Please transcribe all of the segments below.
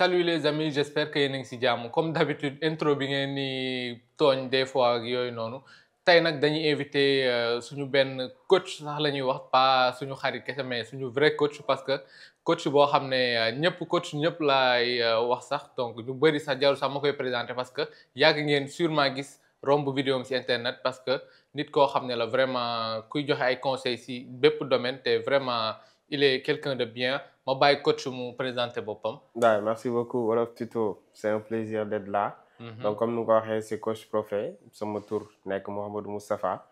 Salut les amis, j'espère que yéen a ngi si jàmm comme d'habitude intro bi ngeen ni tooñ des fois ak yooyu noonu tey nag dañuy invité suñu benn coach sax la ñuy wax pas suñu xarit kese mais suñu vrai coach parce que coach boo xam ne ñëpp coach ñëpp laay wax sax donc ñu bëri sax jarul sax ma koy présenté parce que yàgg ngeen sûrement gis romb vidéo am si internet parce que nit koo xam ne la vraiment kuy joxe ay conseils si bépp domaine te vraiment il est quelqu'un de bien ma bàyyi coach mu présenté boppam. Ouais, merci beaucoup Wolof Tuto c'est un plaisir d'être là. Donc comme nu ko waxee c'est coach Profet sama tur nekk Mouhamadou Moustapha.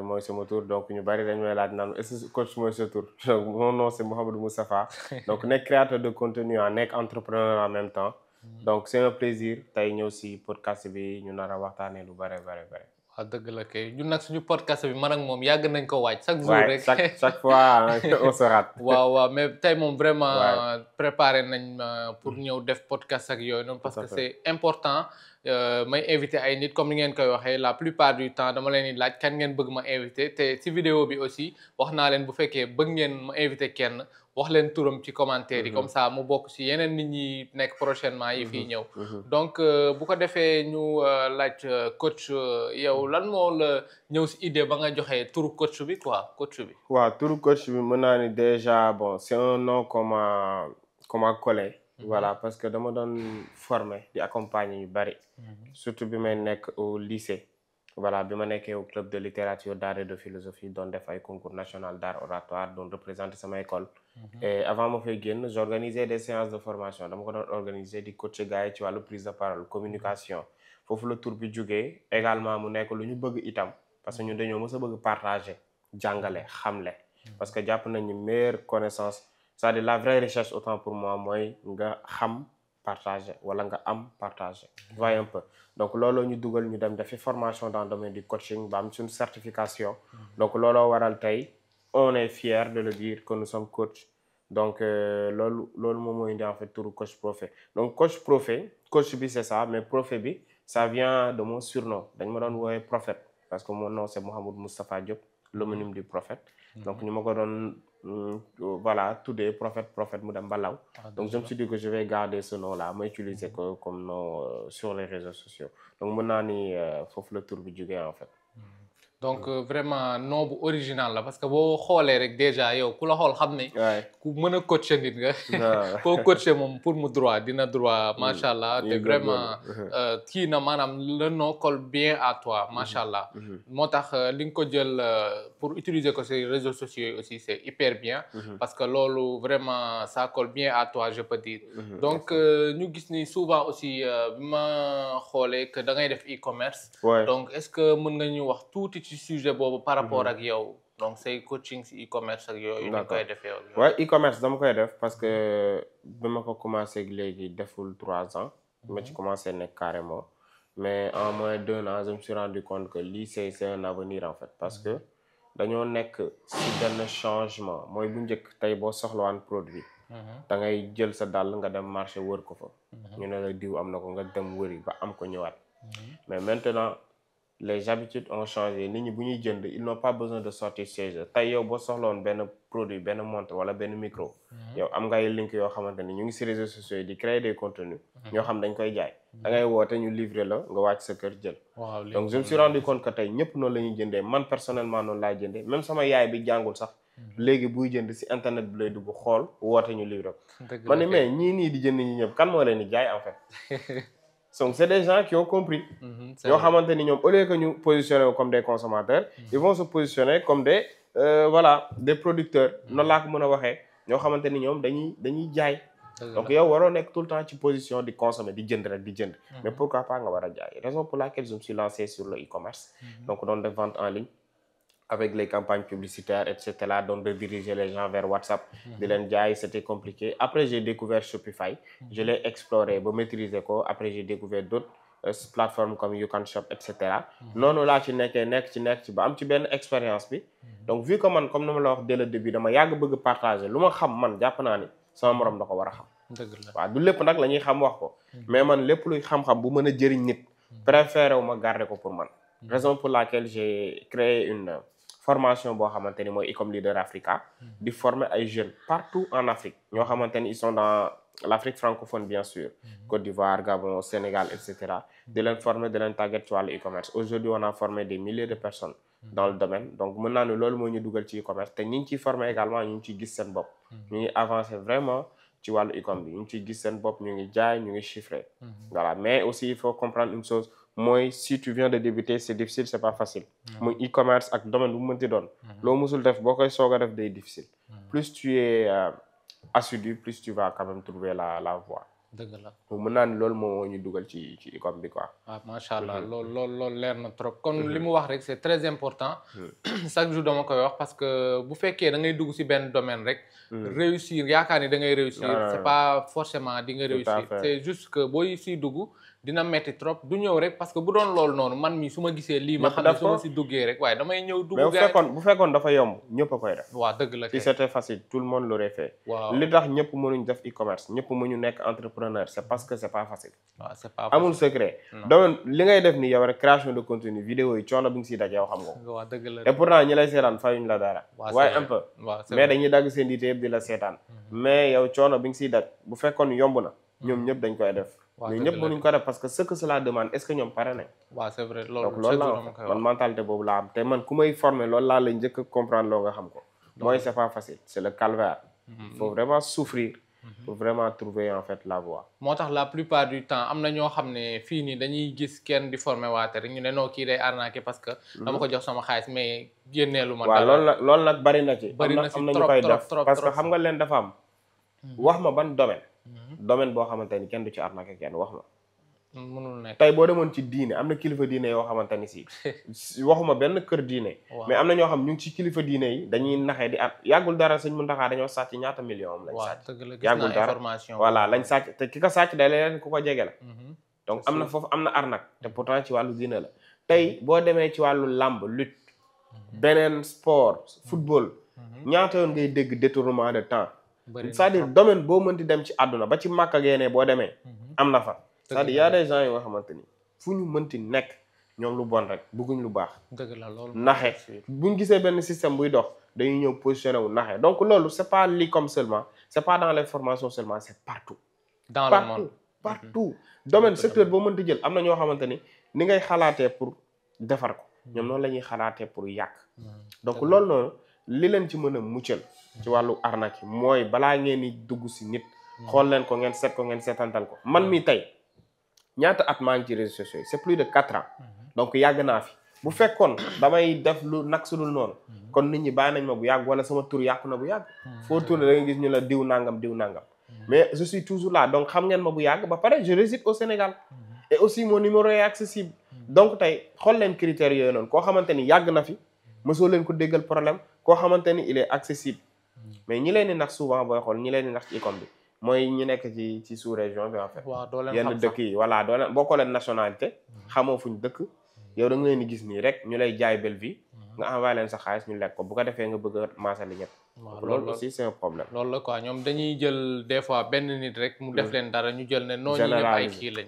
mooy sama tur donc ñu bari dañ may laaj naan est-ce que coach mooy sa tur donc mon nom c'est Mouhamadou Moustapha. donc nekk créateur de contenu nekk entrepreneur en même temps. donc c'est un plaisir tey ñëw si podcast bi ñu nar a waxtaanee lu bare. waaw dëgg la kay ñun nag suñu podcast bi man ak moom yàgg nañ ko waaj chaque jour rek chaque fois on se rate. waaw mais tey moom vraiment préparé nañ pour ñëw def podcast ak yooyu noonu parce que c'est important may invité ay nit comme ni ngeen koy waxee la plupart du temps dama leen di laaj kan ngeen bëgg ma invité te ci vidéo bi aussi wax naa leen bu fekkee bëgg ngeen ma invité kenn wax leen turam ci commentaire yi comme ça mu bokk ci yeneen nit ñi nekk prochainement yi fii ñëw donc bu ko defee ñu laaj coach yow lan moo la ñëw ci idée ba nga joxe turu coach bi quoi coach bi waaw turu coach bi mën naa ni déjà bon c'est un nom qu'on m'a collé voilà parce que dama doon former di accompagner yu bari surtout bi may nekk au lycée voilà bi ma nekkee au club de littérature d'art et de philosophie doon def ay concours national d'art oratoire doon représenter sama école et avant ma fay génn j'organisais des séances de formation dama ko doon organiser di coacher gars yi ci wàllu prise de parole communication foofu la tur bi jógee également mu nekk lu ñu bëgg itam parce que ñun dañoo mës a bëgg partager jàngale xamle parce que jàpp nañu meilleure connaissance c'est-à-dire la vraie recherche autant pour moi mooy nga xam partager wala nga am partager voyez un peu donc looloo ñu dugal ñu dem defi formation dans le domaine du coaching ba am suñu certification donc looloo waral tey on est fier de le dire que nous sommes coach donc loolu moom moo indi en fait turu coach Profet donc coach Profet coach bi c'est ça mais Profet bi ça vient de mon surnom dañ ma doon woowee prophète parce que mon nom c'est Mouhamadou Moustapha Diop l'homonyme du prophète donc ñu ma ko doon voilà tuddee prophète mu dem ba law donc je me suis dit que je vais garder ce nom là ma utiliser ko comme nom sur les réseaux sociaux donc mën naa ni foofu la tur bi jógee en fait donc vraiment nom bu original la parce que boo xoolee rek déjà yow ku la xool xam ne ku mën a coacher nit nga koo coacher moom pour mu droit dina droit macha allah te vraiment kii na maanaam le nom colle bien à toi macha allah moo tax li nga ko jël pour utiliser ko sur réseaux sociaux yi aussi c'est hyper bien parce que loolu vraiment ça colle bien à toi je peux dire donc ñu gis ni souvent aussi bi ma xoolee que da ngay def e-commerce donc est-ce que mën nga ñu wax tuuti ci sujet boobu par rapport ak yow donc say coaching si e-commerce ak yooyu ni koy defee ouais e-commerce dama koy def parce que bi ma ko commencé léegi deful 3 ans ma ci commencé nekk carrément mais en moins d'1 an je me suis rendu compte que lii c'est un avenir en fait parce que dañoo nekk si benn changement mooy bu njëkk tey boo soxlawaan produit da ngay jël sa dàll nga dem marché wër ko fa ñu ne la diw am na ko nga dem wëri ba am ko ñëwaat mais maintenant les habitudes ont changé nit ñi bu ñuy jënd ils n'ont pas besoin de sortir chez eux tey yow boo soxloon benn produit benn montre wala benn micro yow am ngay link yoo xamante ni ñu ngi ci réseaux sociaux yi di créer des contenus ñoo xam dañ koy jaay da ngay woote ñu livrer la nga wàcc sa kër jël donc je me suis rendu compte que tey ñëpp noonu la ñuy jëndee man personnellement noonu laay jëndee même sama yaay bi jàngul sax léegi buy jënd ci internet bi lay dugg xool woote ñu livrer ko man ni mais ñii di jënd ñi ñëpp kan moo leen di jaay en fait donc c'est des gens qui ont compris yoo xamante ni ñoom au lieu que ñu positionner comme des consommateurs ils vont se positionner comme des voilà des producteurs noonu laa ko mën a waxee ñoo xamante ni ñoom dañuy jaay donc yow waroo nekk tout le temps ci position di consommer di jënd rek di jënd mais pourquoi pas nga war a jaay raison pour laquelle je me suis lancé sur le e-commerce donc doon def vente en ligne avec les campagnes publicitaires etc donc de diriger les gens vers WhatsApp di leen jaay c'était compliqué après j'ai découvert Shopify je l'ai exploré ba maîtriser ko après j'ai découvert d'autres plateformes comme You Can Shop etc noonu laa ci nekkee nekk ci ba am ci benn expérience bi donc vu que man comme ni ma la wax dès le début dama yàgg bëgg partager lu ma xam man jàpp naa ni sama morom da ko war a xam waaw du lépp nag la ñuy xam wax ko mais man lépp luy xam-xam bu mën a jëriñ nit préféré wu ma garder ko pour man raison pour laquelle j'ai créé une formation boo xamante ni mooy Ecom Leader Africa di former ay jeunes partout en Afrique ñoo xamante ni ils sont dans l'Afrique francophone bien sûr, Côte d'Ivoire, Gabon, Sénégal, etc. de leen former de leen tàggat ci wàllu e-commerce. Aujourd'hui on a formé des milliers de personnes dans le domaine, donc mën naa ne loolu moo ñu dugal ci e-commerce te ñi ngi ciy former également ñu ngi ciy gis seen bopp. ñu ngi avancer vraiment ci wàllu e-com bi ñu ngi ciy gis seen bopp, ñu ngi jaay, ñu ngi chiffrer. Voilà, mais aussi il faut comprendre une chose, mooy si tu viens de débuter c'est difficile, c'est pas facile. muy e-commerce ak domaine bu mu mënti doon. loo musul def boo koy soog a def day difficile. Plus tu es assidu, plus tu vas quand même trouver la voie. dëgg la mën naa ni loolu moo ñu dugal ci e-com bi quoi. waaw macha allah loolu leer na trop kon li mu wax rek c'est très important. chaque jour dama koy wax parce que bu fekkee da ngay dugg ci benn domaine rek. réussir yaakaar ni da ngay réussir. c'est pas forcément di nga réussir. c'est juste que booy ciy dugg dina metti trop du ñëw rek parce que bu doon loolu noonu man mi su ma gisee lii ma xam ne su ma ci duggee rek waaye damay ñëw dugg. mais bu fekkoon dafa yomb ñëpp a koy def. waaw dëgg la si c'était facile tout le monde l'aurait fait. waaw li tax ñëpp mënuñ def e-commerce ñëpp mënuñ nekk entrepreneur c'est parce que c'est pas facile. waaw c'est pas amul secret. donc li ngay def ni yow rek création de contenu vidéo yi coono bi nga siy daj yow xam nga ko. waaw dëgg la et pourtant ñi lay seetaan fayuñ la dara. waaye un peu. mais dañuy dagg seen yitte yëpp di la seetaan. mais yow coono bi nga siy daj bu fekkoon yomb na ñoom ñëpp dañ koy def. mais ñëpp mënuñ ko def parce que ce que cela demande est-ce que ñoom pare nañ. waaw c'est vrai donc loolu la man mentalité boobu laa am te man ku may former loolu laa lay njëkk a comprendre loo nga xam ko. mooy c'est pas facile c'est le calvaire. faut vraiment souffrir. pour vraiment trouver en fait la voie. moo tax la plupart du temps am na ñoo xam ne fii nii dañuy gis kenn di former waate rek ñu ne non kii day arnaquer parce que. dama ko jox sama xaalis mais génneelu ma. waaw loolu nag bari na ci. bari na ci am na ñu koy def parce que xam nga leen dafa am. wax ma ban domaine. domaine boo xamante ni kenn du ci arnaquer kenn wax ma. mënul nekk tey boo demoon ci diine am na kilifa diine yoo xamante ni si waxuma benn kër diine. mais am na ñoo xam ñu ngi ci kilifa diine yi dañuy naxee di at yàggul dara sëñ Mountakha dañoo sàcc ñaata million am lañ sàcc. yàggul dara voilà lañ sàcc te ki ko sàcc day leen ku ko jege la. donc am na foofu am na arnaque te pourtant ci wàllu diine la tey boo demee ci wàllu làmb lutte beneen sport football ñaata yoon ngay dégg détournement de temps. c'est-à-dire domaine boo mënti dem ci àdduna ba ci Makka génnee boo demee am na fa. c'est-à-dire y a des gens yoo xamante ni fu ñu mënti nekk ñoom lu bon rek bëgguñ lu baax. dëgg la loolu naxe buñ gisee benn système buy dox dañuy ñëw positionné wu naxe donc loolu c'est pas l'e-com seulement c'est pas dans les formations seulement c'est partout. dans le monde partout domaine secteur boo mënti jël am na ñoo xamante ni ngay xalaatee pour defar ko ñoom noonu la ñuy xalaatee pour yàq. donc loolu noonu li leen ci mën a muccal ci wàllu arnaque yi mooy balaa ngeen di dugg si nit. xool leen ko ngeen seet ko ngeen seetantal ko man mi tey. ñaata at maa ngi ci réseaux sociaux yi c'est plus de 4 ans donc yàgg naa fi bu fekkoon damay def lu nag su dul noonu kon nit ñi bàyyi nañ ma bu yàgg wala sama tur yàqu na bu yàgg foo tourné da nga gis ñu la diw nangam mais je suis toujours là donc xam ngeen ma bu yàgg ba pare je réside au Sénégal et aussi mon numéro est accessible donc tey xool leen critères yooyu noonu koo xamante ni yàgg na fi mësoo leen ko déggal problème koo xamante ni il est accessible mais ñi leen di nax souvent booy xool ñi leen di nax ci e-com bi mooy ñu nekk ci sous-région bi en fait. waaw doo leen yenn dëkk yi voilà doo leen bokkoo leen nationalité. xamoo fuñ dëkk. yow da nga leen di gis nii rek ñu lay jaay belle vie. nga envoyé leen sa xaalis ñu lekk ko bu ko defee nga bëgg a maasali ñëpp. waaw loolu aussi c'est un problème. loolu la quoi ñoom dañuy jël des fois benn nit rek mu def leen dara ñu jël ne non ñu ñëpp ay kii lañ.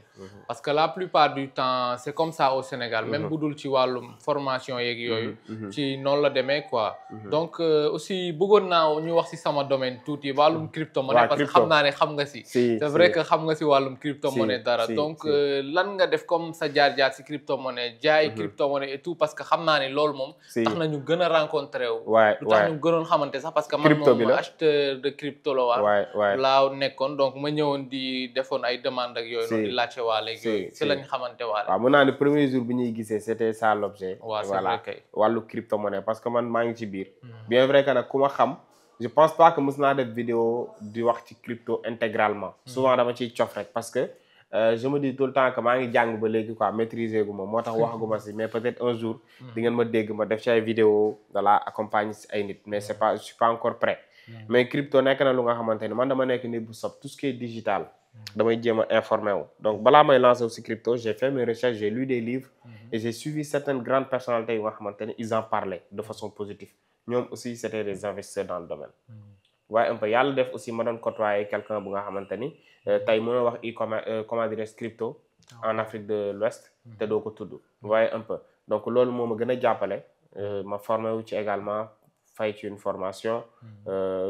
parce que la plupart du temps c'est comme ça au Sénégal. même bu dul ci wàllum formation yeeg yooyu. ci noonu la demee quoi. donc aussi bëggoon naa ñu wax ci sama domaine tuuti wàllum crypto-monnaie. parce que xam naa ne xam nga ci. c'est vrai que xam nga ci wàllum crypto-monnaie dara. donc lan nga def comme sa jaar-jaar ci crypto-monnaie jaay crypto-monnaie et tout parce que xam naa ne loolu moom. tax na ñu gën a rencontré wu. lu tax ñu gënoon xamante sax parce que man moom acheteur de crypto la waa laaw nekkoon donc ma ñëwoon di defoon ay demande ak yooyu noonu di laajte waale ak yooyu si lañ xamante waale waaw mën naa ne premier jour bi ñuy gisee c'était ça l'objet waaw voilà wàllu crypto-monnaie parce que man maa ngi ci biir bien vrai que nag ku ma xam je pense pas que mës naa def vidéo di wax ci crypto intégralement souvent dama ciy cof rek parce que je me dis tout le temps que maa ngi jàng ba léegi quoi maîtriser gu ma moo tax waxaguma si mais peut-être un jour di ngeen ma dégg ma def ci ay vidéo voilà accompagner si ay nit mais c'est pas je suis pas encore prêt mais crypto nekk na lu nga xamante ni man dama nekk nit bu sob tout ce qui est digital damay jéem a informé wu donc balaa may lancer aussi crypto j'ai fait mes recherches j'ai lu des livres et j'ai suivi certaines grandes personnalités yu nga xamante ni ils en parlaient de façon positive ñoom aussi c'était des investisseurs dans le domaine waaye un peu yàlla def aussi ma doon côtoyer quelqu'un bu nga xamante ni tey mënoo wax e-commerce comment dirais-je crypto en Afrique de l'Ouest te doo ko tudd waaye un peu donc loolu moo ma gën a jàppale ma formé wu ci également fay ci une formation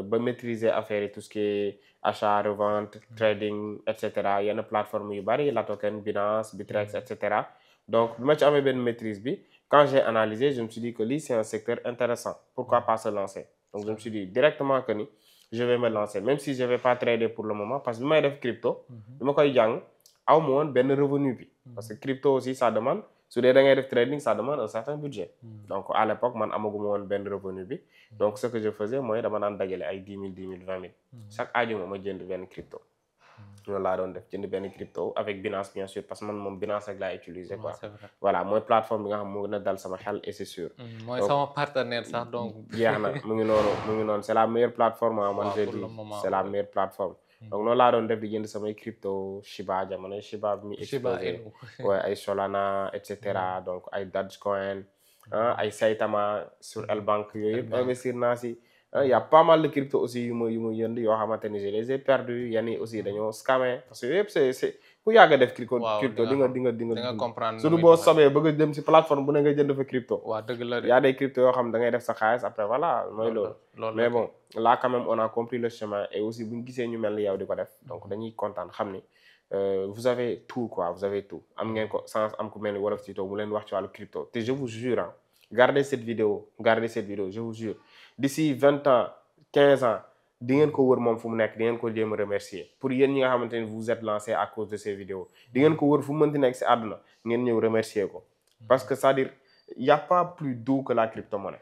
ba maîtriser affaire yi tout ce qui est achat revente trading et cetera yenn plateforme yu bari la token Binance Bittrex et cetera donc bi ma ci amee benn maîtrise bi quand j'ai analysé je me suis dit que lii c'est un secteur intéressant pourquoi pas se lancer donc je me suis dit directement que ni je vais me lancer même si je vais pas trader pour le moment parce que bi may def crypto bi ma koy jàng aw ma woon benn revenu bi parce que crypto aussi ça demande su dee da ngay def trading ça demande un certain budget donc à l'époque man amaguma woon benn revenu bi donc ce que je faisais mooy dama daan dajale ay 10 000 20 000 chaque ajuma ma jënd benn crypto loolu laa doon def jënd benn crypto avec Binance bien sûr parce que man moom Binance rek laa utiliser quoi voilà mooy plateforme bi nga xam moo gën a dal sama xel et c'est sûr mooy sama partenaire sax donc jeex na mu ngi noonu c'est la meilleure plateforme man je dis c'est la meilleure plateforme donc noonu laa doon def di jënd samay crypto Shiba jamono Shiba bi muy explosé ouais ay Solana et cetera donc ay Dogecoin ay Saitama sur L-Bank yooyu yëpp investir naa si y a pas mal de crypto aussi yu ma yënd yoo xamante ni je les ai perdus yenn yi aussi dañoo scamé parce que yooyu yëpp c'est ku yàgg a def crypto di nga comprendre surtout boo sobee bëgg a dem si plateforme bu ne nga jënd fa crypto waaw dëgg la y a des crypto yoo xam da ngay def sa xaalis après voilà mooy loolu mais bon là quand même on a compris le chemin et aussi bu ñu gisee ñu mel ni yow di ko def donc dañuy kontaan xam ni vous avez tout quoi vous avez tout am ngeen ko sans am ku mel ni Wolof Tito mu leen wax ci wàllu crypto te je vous jure gardez cette vidéo je vous jure d'ici 20 ans 15 ans di ngeen ko wër moom fu mu nekk di ngeen ko jéem a remercier pour yéen ñi nga xamante ni vous êtes lancé à cause de ces vidéos di ngeen ko wër fu mu mënti nekk si àdduna ngeen ñëw remercier ko parce que c'est-à-dire y a pas plus doux que la crypto-monnaie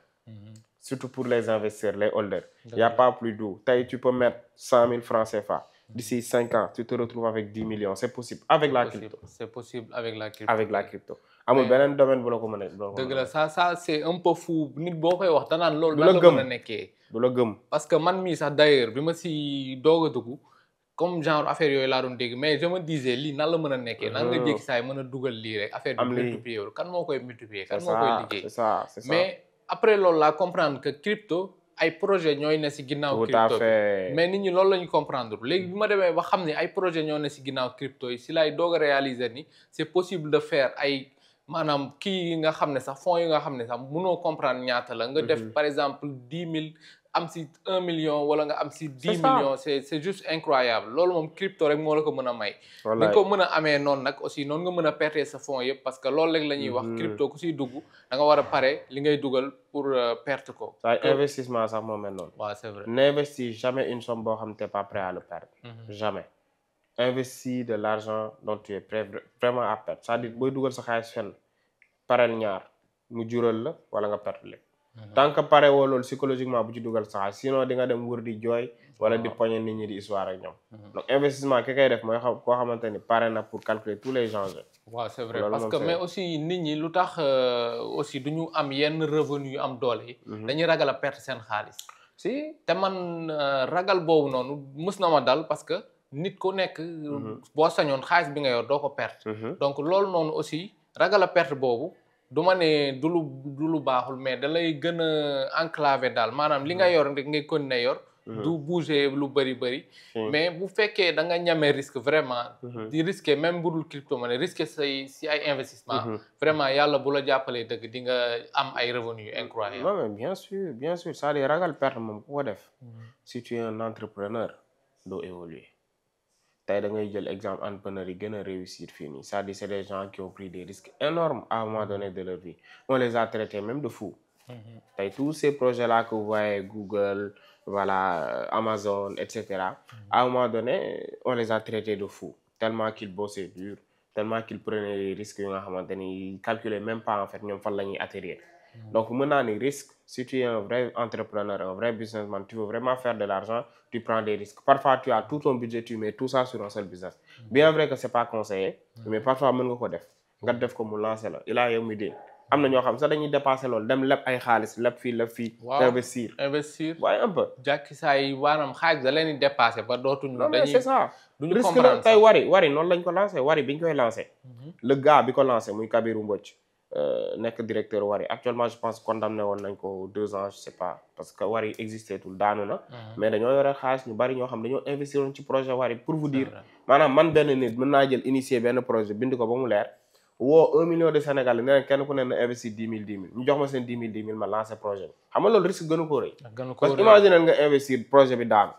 surtout pour les investisseurs les holders y a pas plus doux tey tu peux mettre 100 000 francs CFA d'ici 5 ans tu te retrouves avec 10 millions c'est possible avec la crypto c'est possible avec la crypto amul beneen domaine bu la ko mën a dëgg la ça c'est un peu fou nit boo koy wax danaan loolu nan la mën a nekkee du la gëm parce que man mii sax d'ailleurs bi ma si doog a dugg comme genre affaire yooyu laa doon dégg mais je me disais lii nan la mën a nekkee nan nga jékki saay mën a dugal lii rek affaire bi multiplier wu kan moo koy multiplier kan moo koy liggéey c'est ça mais après loolu laa comprendre que crypto ay projet ñooy ne si ginnaaw crypto bi mais nit ñi loolu la ñu comprendre léegi bi ma demee ba xam ne ay projet ñoo ne si ginnaaw crypto yi si laay doog a réaliser ni c'est possible de faire ay maanaam kii yi nga xam ne sax fonds yi nga xam ne sax mënoo comprendre ñaata la nga def par exemple 10 000 am si 1 million wala nga am si 10 millions c'est juste incroyable loolu moom crypto rek moo la ko mën a may ni nga ko mën a amee noonu nag aussi noonu nga mën a perte sa fonds yëpp parce que loolu rek la ñuy wax crypto ku siy dugg da nga war a pare li ngay dugal pour perte ko ça investissement sax moo mel noonu waaw c'est vrai n'investis jamais une somme boo xam t'es pas prêt à le perdre jamais investis de l'argent dont tu es prêt vraiment à perdre c'est-à-dire booy dugal sa xaalis fenn pareel ñaar mu jural la wala nga perte lépp tant que pare woo loolu psychologiquement bu ci dugal sa xaalis sinon di nga dem wër di jooy wala di poñe nit ñi di histoire ak ñoom donc investissement ki koy def mooy xam koo xamante ni pare na pour calculer tous les enjeux waaw c'est vrai parce que mais aussi nit ñi lu tax aussi du ñu am yenn revenu yu am doole yi dañuy ragal a perte seen xaalis si te man ragal boobu noonu mës na ma dal parce que nit ku nekk boo sañoon xaalis bi nga yor doo ko perte donc loolu noonu aussi ragal a perte boobu du ma ne du lu baaxul mais da lay gën a enclavé daal maanaam li nga yor rek ngay continuer yor du bouger lu bëri mais bu fekkee da nga ñamee risque vraiment di risquer même bu dul crypto-monnaie risquer say si ay investissement vraiment yàlla bu la jàppalee dëgg di nga am ay revenus incroyables non mais bien sûr c'est-à-dire ragal perte moom ku ko def si tu es un entrepreneur doo évoluer tey da ngay jël exemple entrepreneurs yi gën a réussir fii nii c'est-à-dire c'est des gens qui ont pris des risques énormes à un moment donné de leur vie on les a traités même de fous tey tous ces projets là que vous voyez Google voilà Amazon etc. à un moment donné on les a traités de fous tellement qu'ils bossaient dur tellement qu'ils prenaient des risques yu nga xamante ni ils calculaient même pas en fait ñoom fan la ñuy atterrir donc mën naa ni risque si tu es un vrai entrepreneur un vrai businessman tu veux vraiment faire de l'argent tu prends des risques parfois tu as tout ton budget tu mets tout ça sur un seul business bien vrai que c'est pas conseillé mais parfois mën nga ko def nga def ko mu lancer la ilaa yow mi dee am na ñoo xam sax dañuy dépasser loolu dem leb ay xaalis leb fii investir waaye un peu jàkki saa yi waanam xaalis da leen di dépasser ba dootuñu non mais c'est ça risque la tey wari noonu lañ ko lancé wari bi ñu koy lancé le gars bi ko lancé muy Kabirou Mbodj nekk directeur Wari actuellement je pense condamné woon nañ ko 2 ans je sais pas parce que Wari existé tul daanu na mais dañoo yore xaalis ñu bari ñoo xam dañoo investir woon ci projet Wari pour vous dire maanaam man benn nit mën naa jël initier benn projet bind ko ba mu leer woo 1 million de Sénégalais ne leen kenn ku ne na investir 10 000 ñu jox ma seen 10 000 ma lancé projet bi xam nga loolu risque gënu ko rëy. parce que imagine nga investir projet bi daanu.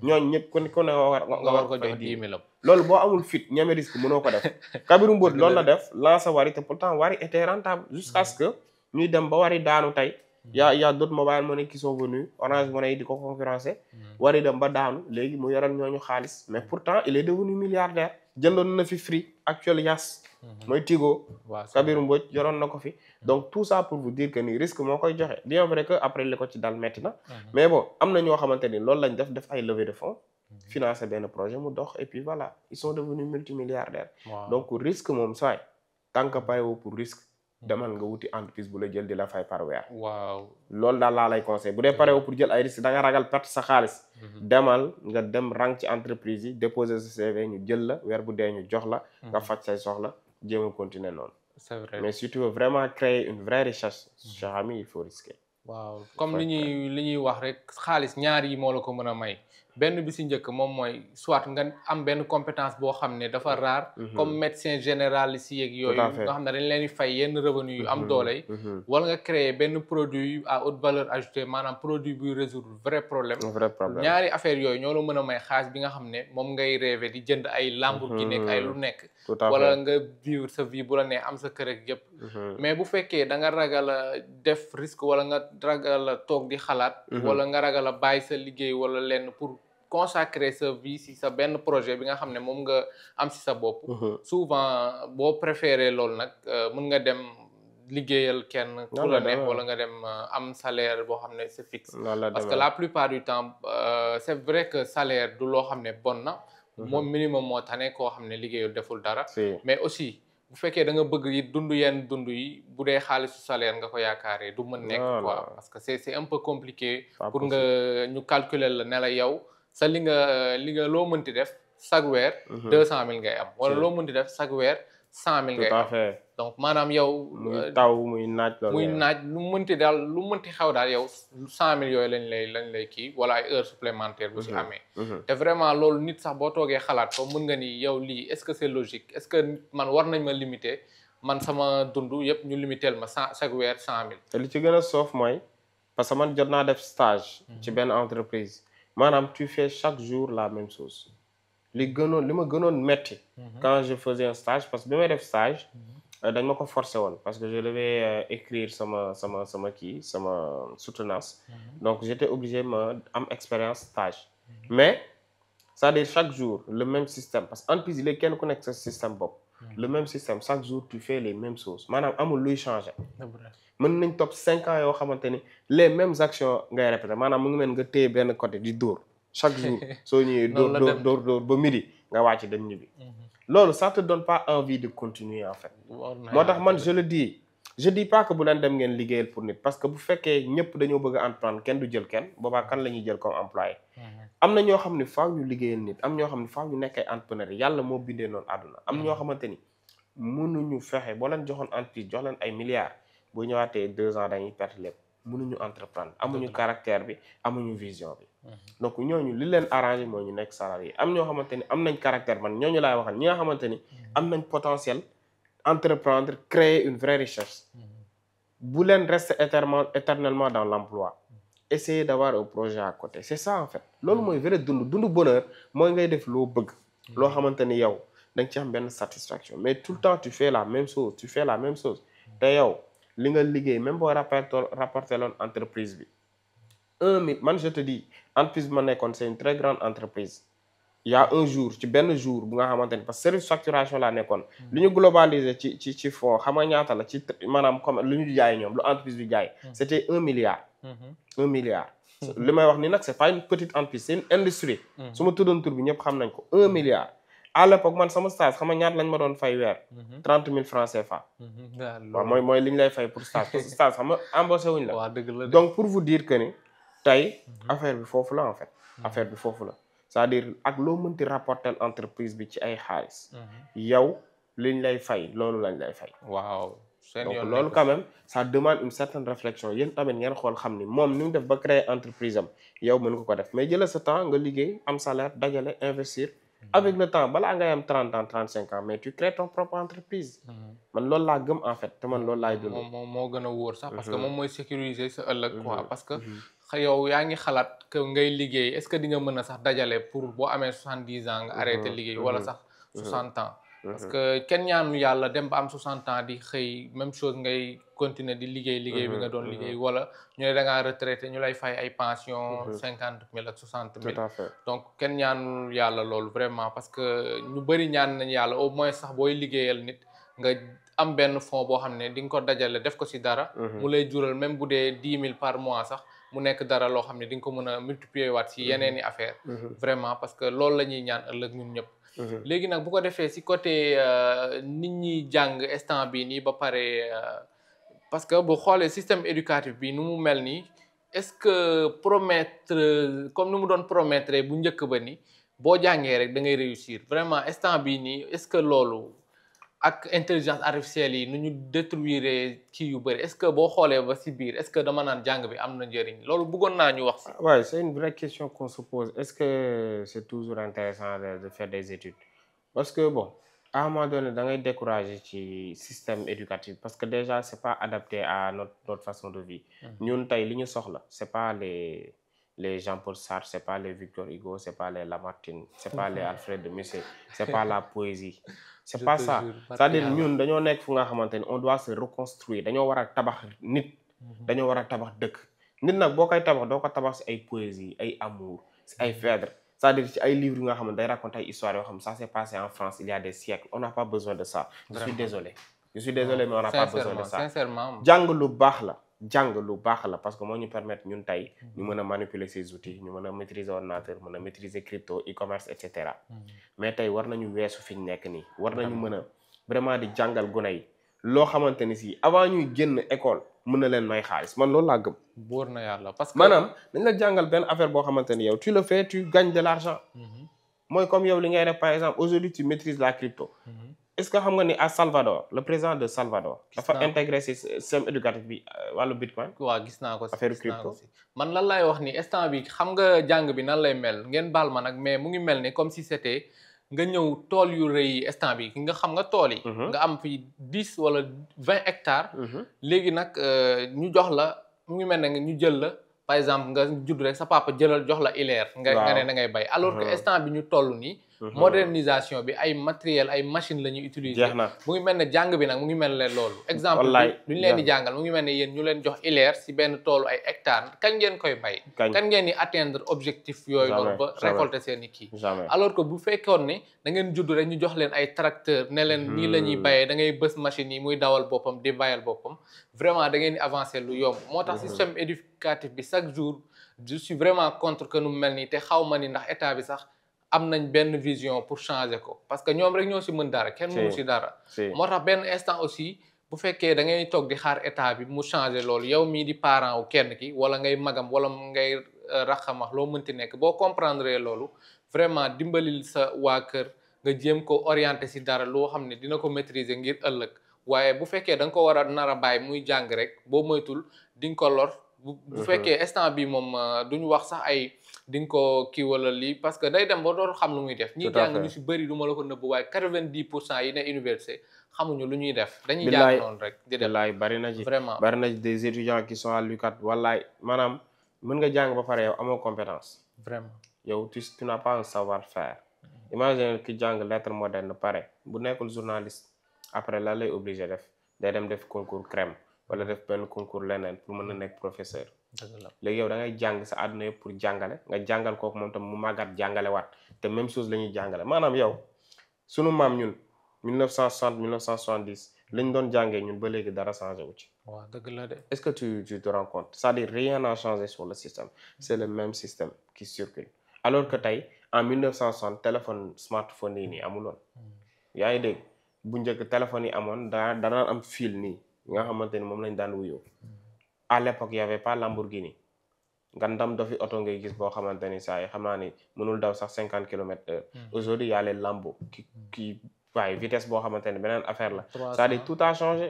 ñooñu ñëpp ku ne nga war ko jox 10 000 loolu boo amul fit ñeme risque mënoo ko def. Kabirou Mbodj loolu la def lancé Wari te pourtant Wari était rentable jusqu'à ce que ñuy dem ba Wari daanu tey. y a d'autres mobile money qui sont venus Orange Money yi di ko concurrencer. Wari dem ba daanu léegi mu yoral ñooñu xaalis mais pourtant il est devenu milliardaire. jëndoon na fi Free actuel Yas. mooy Tigo. waaw Kabirou Mbodj yoroon na ko fi. donc tout ça pour vous dire que ni risque moo koy joxe bien vrai que après li ko ci dal metti na. mais bon am na ñoo xamante ni loolu lañ def ay levée de fonds. financer benn projet mu dox et puis voilà ils sont devenus multimilliardaires. donc risque moom sooy tant que pare woo pour risque. demal nga wuti entreprise bu la jël di la fay par weer. waaw loolu daal laa lay conseil bu dee pare woo pour jël ay risque da nga ragal perte sa xaalis. demal nga dem rang ci entreprise yi déposer sa CV ñu jël la weer bu dee ñu jox la. nga faj say soxla jéem a continuer noonu. c'est vrai mais si tu veux vraiment créer une vraie richesse. cher ami il faut risquer. waaw comme li ñuy wax rek xaalis ñaar yi moo la ko mën a may. benn bi si njëkk moom mooy soit nga am benn compétence boo xam ne dafa rare. comme médecin généraliste yeeg yooyu. nga xam ne dañ leen di fay yenn revenu yu am doole yi. wala nga créer benn produit à haute valeur ajoutée maanaam produit buy résoudre vrai problème. ñaari affaire yooyu ñoo la mën a may xaalis bi nga xam ne moom ngay rêver di jënd ay Lamborghini nekk ay lu nekk. wala nga vivre sa vie bu la nee am sa kër ak yëpp. mais bu fekkee da nga ragal a def risque wala nga ragal a toog di xalaat. wala nga ragal a bàyyi sa liggéey wala lenn pour. consacrer sa vie si sa benn projet bi nga xam ne moom nga am si sa bopp. souvent boo préféré loolu nag mën nga dem liggéeyal kenn ku la neex wala nga dem am salaire boo xam ne c'est fixe. parce que la plupart du temps c'est vrai que salaire du loo xam ne bon na. moom minimum moo tane koo xam ne liggéeyul deful dara. mais aussi bu fekkee da nga bëgg yi dund yi bu dee xaalisu salaire nga ko yaakaaree du mën nekk quoi parce que c'est un peu compliqué. pour nga ñu calculer la ne la yow. sa li nga loo mënti def chaque weer 200 000 ngay am wala loo mënti def chaque weer 100 000 ngay am donc maanaam yow muy taw muy naaj lu mënti xaw daal yow 100 000 yooyu lañ lay kii wala ay heures supplémentaires bu si amee te vraiment loolu nit sax boo toogee xalaat ko mën nga ni yow lii est-ce que c'est logique est-ce que man war nañ ma limiter man sama dund yëpp ñu limiter ma chaque weer 100 000 te li ci gën a soof mooy parce que man jot naa def stage ci benn entreprise maanaam tu fais chaque jour la même chose li ma gënoon metti quand je faisais un stage parce que bi may def stage dañ ma ko forcer woon parce que je devais écrire sama soutenance donc j'étais obligé ma am expérience stage mais c'est-à-dire chaque jour le même système parce que entreprise yi léegi kenn ku nekk sa système bopp le même système chaque jour tu fais les mêmes choses maanaam amul luy changer mën nañ topp 5 ans yoo xamante ni les mêmes actions ngay répéter maanaam mu ngi mel nga téye benn côté di dóor chaque jour soo ñëwee dóor ba midi nga wàcc dem ñibbi loolu ça te donne pas envie de continuer en fait moo tax man je dis pas que bu leen dem ngeen liggéeyal pour nit parce que bu fekkee ñëpp dañoo bëgg a entreprendre kenn du jël kenn boobaa kan la ñuy jël comme employé am na ñoo xam ne faaw ñu liggéeyal nit am ñoo xam ne faaw ñu nekk ay entrepreneur yàlla moo bindee noonu àdduna am ñoo xamante ni mënuñu fexe boo leen joxoon entreprise jox leen ay milliards bu ñëwaatee 2 ans dañuy perte lépp mënuñu entreprendre amuñu caractère bi amuñu vision bi donc ñooñu li leen arrangé mooy ñu nekk salarié am ñoo xamante ni am nañ caractère man ñooñu laay waxal ñi nga xamante ni am nañ potentiel entreprendre créer une vraie richesse bu leen rester éternellement dans l'emploi essayer d'avoir un projet à côté c'est ça en fait loolu mooy vrai dund bonheur mooy ngay def loo bëgg loo xamante ni yow da nga ci am benn satisfaction mais tout le temps tu fais la même chose te yow li nga liggéey même boo rapporté loon entreprise bi 1 000 man je te dis entreprise bi ma nekkoon c'est une très grande entreprise il y a un jour ci benn jour bu nga xamante ni parce que service facturation laa nekkoon li ñu globalisé ci fonds xam nga ñaata la ci maanaam comme lu ñu jaay ñoom lu entreprise bi jaay c'était 1 milliard 1 milliard li may wax ni nag c'est pas une petite entreprise c'est une industrie su ma tuddoon tur bi ñëpp xam nañ ko 1 milliard à l'époque man sama stage xam nga ñaata lañ ma doon fay weer 30 000 francs CFA waaw mooy li ñu lay fay pour stage parce que stage xam nga embauché wuñ la donc pour vous dire que ni tey affaire bi foofu la en fait affaire bi foofu la c'est-à-dire ak loo mënti rapporter entreprise bi ci ay xaalis yow liñ lay fay loolu lañ lay fay waaw donc loolu quand même ça demande une certaine réflexion yéen tamit ngeen xool xam ni moom ni mu def ba créer entreprise am yow mën nga ko def mais jëlee sa temps nga liggéey am salaire dajale investir avec le temps balaa ngay am 30 ans 35 ans mais tu crées ton propre entreprise. man loolu laa gëm en fait te man loolu laay dund. moom moo gën a wóor sax parce que moom mooy sécuriser sa ëllëg quoi parce que yow yaa ngi xalaat que ngay liggéey est-ce que di nga mën a sax dajale pour boo amee 70 ans nga arrêté liggéey wala sax 60 ans parce que kenn ñaanu yàlla dem ba am 60 ans di xëy même chose ngay continuer di liggéey bi nga doon liggéey wala ñu ne da ngaa retraité ñu lay fay ay pension 50 000 ak 60 000 tout à fait. donc kenn ñaanul yàlla loolu vraiment parce que ñu bëri ñaan nañ yàlla au moins sax booy liggéeyal nit nga am benn fonds boo xam ne di nga ko dajale def ko ci dara mu lay jural même bu dee 10 000 par mois sax mu nekk dara loo xam ne di nga ko mën a multiplier waat ci yeneen i affaire vraiment parce que loolu la ñuy ñaan ëllëg ñun ñëpp léegi nag bu ko defee ci côté nit ñi jàng instant bi nii ba pare parce que bu xoolee système éducatif bi nu mu mel nii est-ce que promettre comme nu mu doon promettre bu njëkk ba ni boo jàngee rek da ngay réussir vraiment instant bii nii est-ce que loolu ak intelligence artificielle yi nu ñu détruire kii yu bëri est-ce que boo xoolee ba ci biir est-ce que dama naan jàng bi am na njëriñ loolu bëggoon naa ñu wax ci. Ouais, c'est une vraie question qu'on se pose. Est-ce que c'est toujours intéressant de faire des études? Parce que bon, à un moment donné, da ngay décourager ci système éducatif parce que déjà c'est pas adapté à notre façon de vie. ñun tey li ñu soxla c'est pas les Jean-Paul Sartre, c'est pas les Victor Hugo, c'est pas les Lamartine, c'est pas les Alfred de Musset, c'est pas la poésie. C'est pas ça. C'est-à-dire ñun dañoo nekk fu nga xamante ni on doit se reconstruire dañoo war a tabax nit. dañoo war a tabax dëkk. nit nag boo koy tabax doo ko tabax ci ay poésie ay amour ci ay Phèdre c'est-à-dire ci ay livres yu nga xam ne day raconter ay histoire yoo xam ça s'est passé en France il y a des siècles on n'a pas besoin de ça. je suis désolé mais on n'a pas besoin de ça. sincèrement jàng lu baax la. jàng lu baax la parce que moo ñu permettre ñun tey ñu mën a manipuler ces outils ñu mën a maîtriser ordinateur mën a maîtriser crypto e-commerce et cetera mais tey war nañu weesu fi ñu nekk nii war nañu mën a vraiment di jàngal gune yi loo xamante ni si avant ñuy génn école mën na leen may xaalis man loolu laa gëm. wóor na yàlla parce que maanaam dañ la jàngal benn affaire boo xamante ni yow tu le fais tu gagnes de l'argent. mooy comme yow li ngay def par exemple aujourd'hui tu maîtrises la crypto. est-ce que xam nga ni à Salvador le président de Salvador. dafa intégré ci système éducatif bi wàllu bitcoin. waaw gis naa ko ci affaire crypto. man lan lay wax ni instant bi xam nga jàng bi nan lay mel ngeen baal ma nag mais mu ngi mel ni comme si c'était nga ñëw tool yu rëy instant bi nga xam nga tool yi. nga am fi 10 wala 20 hectares. léegi nag ñu jox la mu ngi mel ne ñu jël la par exemple nga judd rek sa papa jëlal jox la ileer. nga ne da ngay bay alors que instant bi ñu toll nii. modernisation bi ay matériel ay machine la ñuy utiliser mu ngi mel ne jàng bi nag mu ngi mel ne loolu exemple lu ñu leen di jàngal mu ngi mel ne yéen ñu leen jox ileer si benn toolu ay hectares kañ ngeen koy bay kañ ngeen di atteindre objectif yooyu noonu ba récolter seen i kii alors que bu fekkoon ne da ngeen judd rek ñu jox leen ay tracteur ne leen nii la ñuy bayee da ngay bës machine yi muy dawal boppam di bayal boppam vraiment da ngeen di avancer lu yomb moo tax système éducatif bi chaque jour je suis vraiment contre que nu mel nii te xaw ma ni ndax état bi sax am nañ benn vision pour changer ko parce que ñoom rek ñoo ci mën dara kenn mënu ci dara moo tax benn instant aussi bu fekkee da ngay toog di xaar état bi mu changer loolu yow mii di parent wu kenn ki wala ngay magam wala ngay raxamax loo mënti nekk boo comprendre loolu vraiment dimbalil sa waa kër nga jéem ko orienter ci dara loo xam ne dina ko maîtriser ngir ëllëg waaye bu fekkee da nga ko war a nar a bàyyi muy jàng rek boo moytul di nga ko lor bu fekkee instant bi moom duñu wax sax ay di nga ko kii wala lii parce que day dem ba doon xam lu muy def ñi jàng ñu ci bëri du ma la ko nëbb waaye 90% yi ne université xamuñu lu ñuy def dañuy jàng noonu rek di def billaay bari na ci vraiment bari na ci des étudiants qui sont à l'UCAD wallaay maanaam mën nga jàng ba pare yow amoo compétence vraiment yow tu n'as pas un savoir-faire imagine ki jàng lettre moderne pare bu nekkul journaliste après la lay obligé def day dem def concours crème wala def benn concours leneen pour mën a nekk professeur léegi yow da ngay jàng sa àdduna yëpp pour jàngale nga jàngal kooku moom tam mu màggat jàngale waat te même chose la ñuy jàngale maanaam yow sunu maam ñun 1960 1970 lañ doon jàngee ñun ba léegi dara changé wu ci. waaw dëgg la de. est-ce que tu te rends compte c'est-à-dire rien n'a changé sur le système c'est le même système qui circule alors que tey en 1960 téléphone smartphone yi nii amuloon. yaa ngi dégg bu njëkk téléphone yi amoon daan am fil nii nga xamante ni moom lañ daan wuyoo. à l'époque y avait pas Lamborghini nga ndam dofi oto ngay gis boo xamante ni saa yi xam naa ni mënul daw sax 50 km/h. aujourd'hui y a les Lambo qui waaye vitesse boo xamante ni beneen affaire la. c'est-à-dire tout a changé.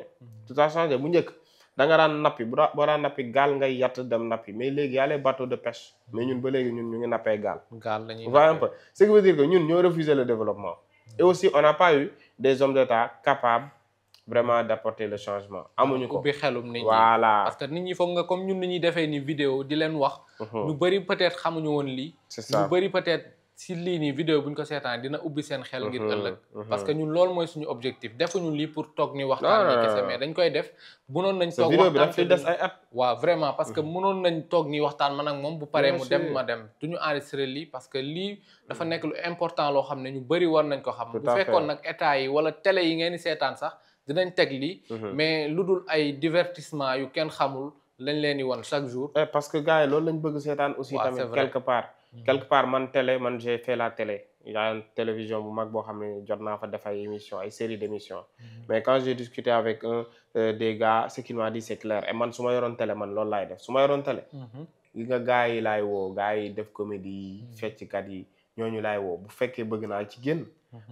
tout a changé bu njëkk da nga daan nappi boo daan nappi gaal ngay yatt dem nappi mais léegi y a les bateaux de pêche mais ñun ba léegi ñun ñu ngi nappee gaal. lañuy voyez un peu ce qui veut dire que ñun ñoo refusé le développement. Et aussi on n'a pas eu des hommes d'État capables vraiment d'apporter le changement amuñu ko ubbi xelum nit ñi voilà parce que nit ñi foog nga comme ñun ni ñuy defee ni vidéo di leen wax ñu bëri peut-être xamuñu woon lii c'est ça ñu bëri peut-être si lii nii vidéo bu ñu ko seetaan dina ubbi seen xel ngir ëllëg parce que ñun loolu mooy suñu objectif defuñu lii pour toog ni waxtaan ni kese mais dañ koy def mënoon nañ toog vidéo bi daf fi des ay at waaw vraiment parce que mënoon nañ toog ni waxtaan man ak moom bu paree mu dem ma dem duñu enregistré lii parce que lii dafa nekk lu important loo xam ne ñu bëri war nañ ko xam bu fekkoon nag état yi wala télé yi ngeen di seetaan sax dinañ teg lii mais lu dul ay divertissement yu kenn xamul lañ leen di won chaque jour parce que gars yi loolu lañ bëgg seetaan aussi tamit quelque part man télé man j'ai fait la télé il y a une télévision bu mag boo xam ne jot naa fa def ay émissions ay séries d'émissions mais quand j'ai discuté avec un des gars ce qu'il m'a dit c'est clair et man su ma yoroon télé man loolu laay def su ma yoroon télé li nga gars yi laay woo gars yi def comédie fecckat yi ñooñu laay woo bu fekkee bëgg naa ci génn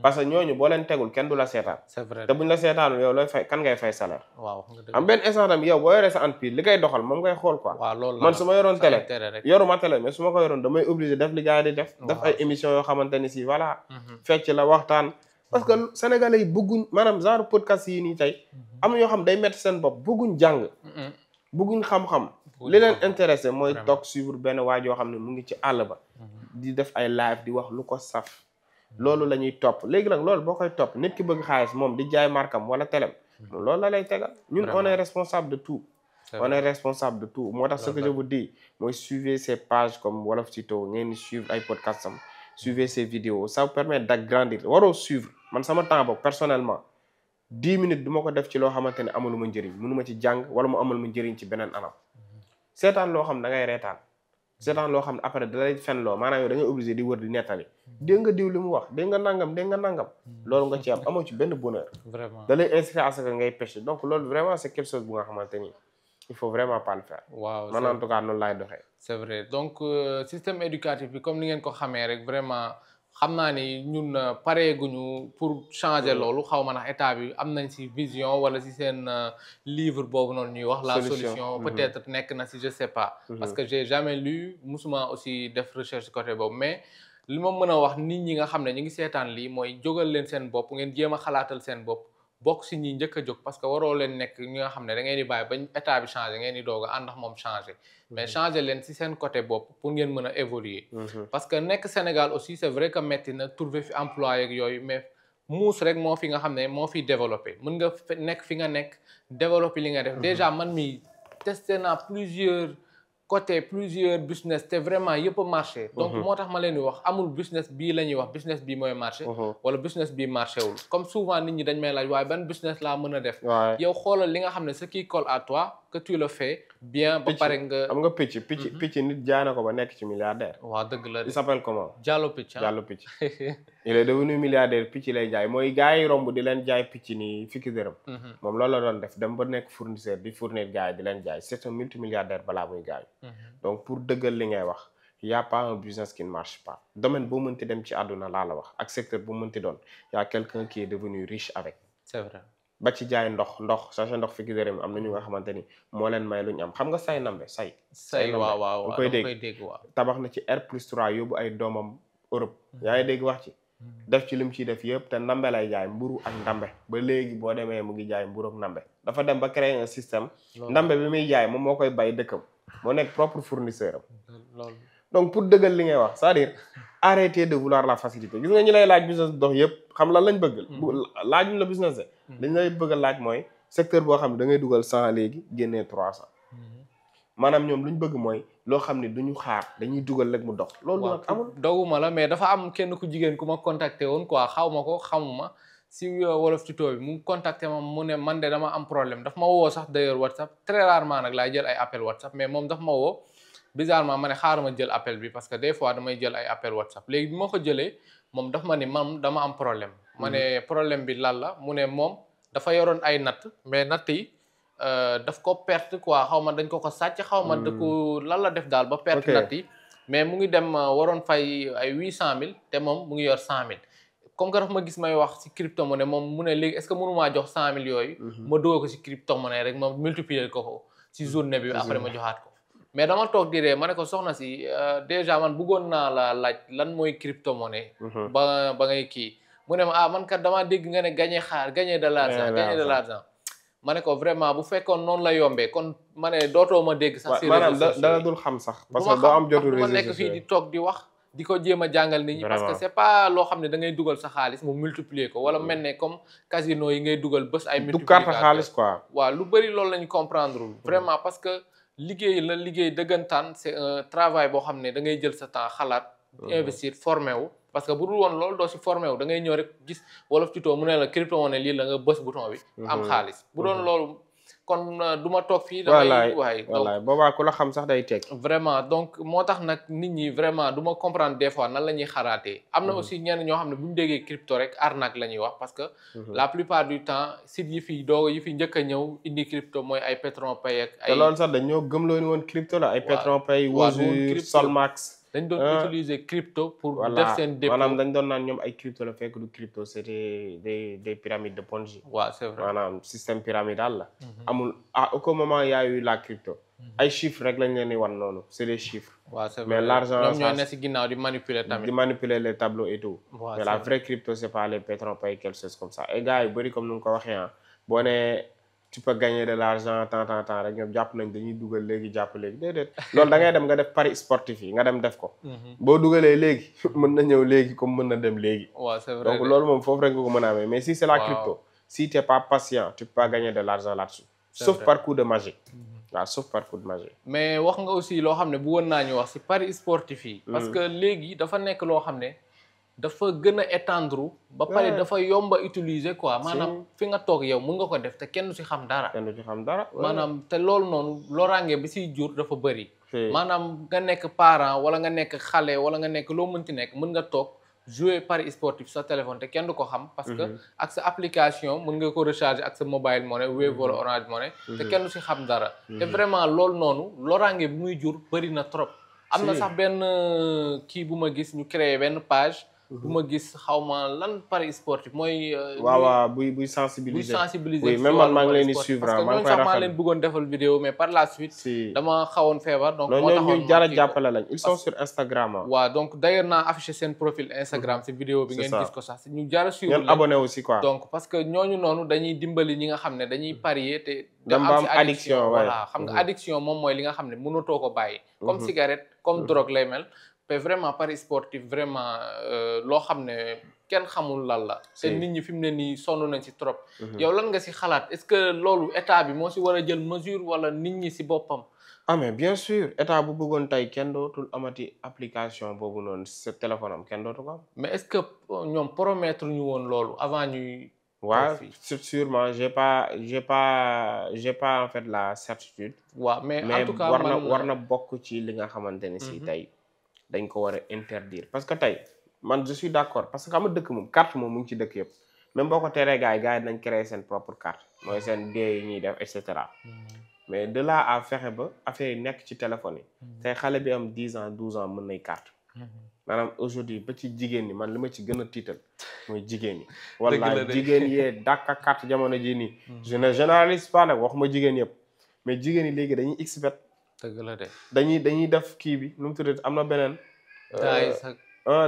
parce que ñooñu boo leen tegul kenn du la seetaan c'est vrai te buñ la seetaanul yow looy fay kan ngay fay salaire waaw am benn instant tamit yow boo yoree sa entreprise li koy doxal moom ngay xool quoi waaw loolu man su ma yoroon télé yoruma télé mais su ma ko yoroon damay obligé def li gars yi di def ay émissions yoo xamante ni si voilà fecc la waxtaan parce que sénégalais yi bëgguñ maanaam genre podcast yi nii tey am na ñoo xam day metti seen bopp bëgguñ jàng bëgguñ xam-xam li leen intéressé mooy toog suivre benn waay yoo xam ne mu ngi ci àll ba di def ay live di wax lu ko saf loolu la ñuy topp léegi nag loolu boo koy topp nit ki bëgg xaalis moom di jaay markam wala telem loolu la lay tegal ñun on est responsable de tout on est responsable de tout moo tax ce que je vous dis mooy suivez ces pages comme Wolof Tuto ngeen di suivre ay podcast am suivez ces vidéos ça vous permet d'agrandir waroo suivre man sama temps boobu personnellement 10 minutes du ma ko def ci loo xamante ne amaluma njëriñ mënuma ci jàng wala mu amal ma njëriñ ci beneen anam seetaan loo xam da ngay reetaan seetaan loo xam ne après da lay fen loo maanaam yow da ngay obligé di wër di nettali dégg nga diw li mu wax dégg nga nangam loolu nga ci am amoo ci benn bonheur vraiment da lay inciter à ce que ngay pêcher donc loolu vraiment c'est quelque chose bu nga xamante ni il faut vraiment pas le faire waaw man en tout cas noonu laay doxee c'est vrai donc système éducatif bi comme ni ngeen ko xamee rek vraiment xam naa ni ñun pareeguñu pour changer loolu xaw ma ndax état bi am nañ ci vision wala ci seen livre boobu noonu ñuy wax la solution peut-être nekk na ci je sais pas parce que j'ai jamais lu musuma aussi def recherche côté boobu mais li ma mën a wax nit ñi nga xam ne ñu ngi seetaan lii mooy jógal leen seen bopp ngeen jéem a xalaatal seen bopp bokk ci ñi njëkk a jóg parce que waroo leen nekk ñi nga xam ne da ngeen di bàyyi bañ état bi changer ngeen di doog a ànd ak moom changer mais changer leen ci seen côté bopp pour ngeen mën a évoluer parce que nekk Sénégal aussi c'est vrai que metti na trouver fi emploi ak yooyu mais muus rek moo fi nga xam ne moo fi développer mën nga nekk fi nga nekk développer li nga def déjà man mi testé naa plusieurs business te vraiment yëpp a marché donc moo tax ma leen di wax amul business bii la ñuy wax business bii mooy marché wala business bii marché wul comme souvent nit ñi dañ may laaj waaye ban business laa mën a def yow xoolal li nga xam ne ce qui colle à toi que tu le fais bien ba pare nga am nga picc nit jaay na ko ba nekk ci milliardaire waaw dëgg la il s'appelle comment Diallo Picc il est devenu milliardaire picc lay jaay mooy gars yi romb di leen jaay picc nii fukki dërëm moom loolu la doon def dem ba nekk fournisseur di fournir gars yi di leen jaay c'est un multimilliardaire balaa muy gaañ donc pour dëggal li ngay wax y a pas un business qui ne marche pas domaine boo mënti dem ci àdduna laa la wax ak secteur bu mënti doon y a quelqu'un qui est devenu riche avec c'est vrai ba ci jaay ndox sachet ndox fukki dërëm am na ñu nga xamante ni moo leen may lu ñu am xam nga say nambe say waaw nga koy dégg waaw tabax na ci R+3 yóbbu ay doomam Europe yaa ngi dégg wax ci def ci lim ciy def yëpp te ndambe lay jaay mburu ak ndambe ba léegi boo demee mu ngi jaay mburu ak ndambe dafa dem ba créer un système ndambe bi muy jaay moom moo koy bay dëkkam moo nekk propre fournisseur am donc pour dëggal li ngay wax c'est-à-dire arrêter de vouloir la facilité gis nga ñi lay laaj business dox yëpp xam lan lañ bëgg laajuñ la business de dañ lay bëgg a laaj mooy secteur boo xam ne da ngay dugal 100 léegi génnee 300 maanaam ñoom lu ñu bëgg mooy loo xam ne duñu xaar dañuy dugal rek mu dox loolu nag amul doguma la mais dafa am kenn ku jigéen ku ma contacté woon quoi xaw ma ko xamuma si Wolof Tuto bi mu contacté ma mu ne man de dama am problème daf ma woo sax d'ailleurs WhatsApp très rarement nag laay jël ay appel WhatsApp mais moom daf ma woo bizarrement ma ne xaaral ma jël appel bi parce que des fois damay jël ay appel WhatsApp léegi bi ma ko jëlee moom daf ma ne man dama am problème ma ne problème bi lan la mu ne moom dafa yoroon ay natt mais natt yi daf ko perte quoi xaw ma dañ ko sàcc xaw ma da ko lan la def daal ba perte natt yi mais mu ngi dem waroon fay ay 800 000 te moom mu ngi yor 100 000 comme que dafa ma gis may wax ci crypto-monnaie moom mu ne léegi est-ce que mënumaa jox 100 000 yooyu ma dugal ko ci crypto-monnaie rek ma multiplier ko ci journée bi après ma joxaat ko mais dama toog di ree ma ne ko soxna si déjà man bëggoon naa la laaj lan mooy crypto-monnaie ba ngay kii mu ne ma man kat damaa dégg nga ne gagner de l'argent ma ne ko vraiment bu fekkoon noonu la yombee kon ma ne dootoo ma dégg sax. maanaam dala dul xam sax. parce que doo am jotu réseaux sociaux ma nekk fii di toog di wax di ko jéem a jàngal nit ñi. parce que c'est pas loo xam ne da ngay dugal sa xaalis mu multiplier ko wala mel ne comme casino yi ngay dugal bés ay. multiplier du carte xaalis quoi. waaw lu bëri loolu la ñu comprendre vraiment parce que liggéey dëggantaan c'est un travail boo xam ne da ngay jël sa temps xalaat. investir formé wu. parce que bu dul woon loolu doo si formé wu da ngay ñëw rek gis wolof tuto mu ne la crypto-monnaie lii la nga bës bouton bi. am xaalis bu doon loolu kon du ma toog fii. damay waay donc boobaa ku la xam sax day teg. vraiment donc moo tax nag nit ñi vraiment du ma comprendre des fois nan la ñuy xalaatee. am na aussi ñenn ñoo xam ne bu ñu déggee crypto rek arnaque la ñuy wax parce que. la plupart du temps site yi fi njëkk a ñëw indi crypto mooy ay PetronPay ak. ay te loolu sax dañoo gëmloo ni woon crypto la ay PetronPay. Wozur Solmax. dañ doon utiliser crypto pour def seen dépôt maanaam dañ doon naan ñoom ay crypto la fekk du crypto c'était des pyramides de Ponzi. waaw c'est vrai maanaam système pyramidal la. amul à aucun moment y a eu la crypto. ay chiffres rek lañ leen di wan noonu c'est des chiffres. waaw c'est vrai mais l'argent ñoom ñooy ne si ginnaaw di manipuler tamit. di manipuler les tableaux et tout. mais la vraie crypto c'est pas les PetronPay quelque chose comme ça et gars yu bëri comme ni nga ko waxee boo nee tu peux gagner de l'argent temps rek ñoom jàpp nañ dañuy dugal léegi jàpp léegi déedéet loolu da ngay dem nga def paris sportif yi nga dem def ko. boo dugalee léegi mën na ñëw léegi comme mën na dem léegi. waaw c'est vrai donc loolu moom foofu rek nga ko mën a amee mais si c'est la crypto si t'es pas patient tu peux pas gagner de l'argent là-dessus. sauf par coup de magie. waaw sauf par coup de magie. mais wax nga aussi loo xam ne bëggoon naa ñu wax ci paris sportif yi. parce que léegi dafa nekk loo xam ne. dafa gën a étendre ba pare dafa yomba utiliser quoi maanaam fi nga toog yow mën nga ko def te kenn du ci xam dara. kenn du ci xam dara. maanaam te loolu noonu loraange bi ciy jur dafa bëri. maanaam nga nekk parent wala nga nekk xale wala nga nekk loo mënti nekk mën nga toog jouer paris sportif sa téléphone te kenn du ko xam. parce que ak sa application mën nga ko recharger ak sa mobile money Wave wala Orange Money. te kenn du ci xam dara. te vraiment loolu noonu loraange bi muy jur bëri na trop. am na sax benn kii bu ma gis ñu créer benn page. bu ma gis xawma lan paris sportif mooy. waaw buy sensibiliser. oui même man maa ngi leen di suivre parce que ñooñu sax maa leen bëggoon defal vidéo mais par la suite. dama xawoon feebar. donc moo taxoon ñu jar a jàppale lañ ils sont sur Instagram. waaw donc d'ailleurs naa affiché seen profil Instagram si vidéo bi ngeen gis ko sax ñu jar a suivre. ngeen abonné aussi quoi. donc parce que ñooñu noonu dañuy dimbali ñi nga xam ne dañuy parier te. dem ba am addiction voilà xam nga addiction moom mooy li nga xam ne mënatoo ko bàyyi. comme cigarette comme drogue lay mel. mais vraiment paris sportif vraiment loo xam ne kenn xamul lan la. te nit ñi fi mu ne nii sonn nañ ci trop. yow lan nga ci xalaat est-ce que loolu état bi moo ci war a jël mesure wala nit ñi ci boppam. ah mais bien sûr état bu bëggoon tey kenn dootul amati application boobu noonu sa téléphone am kenn dootu ko am. mais est-ce que ñoom promettre ñu woon loolu avant ñuy. waaw sûrement j'ai pas en fait la certitude. waaw mais en tout cas war na bokk ci li nga xamante ni si tey. dañ ko war a interdire parce que tey man je suis d'accord parce que xam nga dëkk moom carte moom mu ngi ci dëkk yëpp même boo ko teree gars yi nañ créer seen propre carte mooy seen dee yi ñuy def et cetera mais de là à fexe ba affaire yi nekk ci téléphone yi tey xale bi am 10 ans 12 ans mën nay carte maanaam aujourd'hui ba ci jigéen ñi man li ma ci gën a tiital mooy jigéen ñi wala jigéen yee dàkka carte jamono ji nii je ne généralise pas nag waxuma jigéen yëpp mais jigéen yi léegi dañuy expert dëgg la de dañuy def kii bi nu mu tuddati am na beneen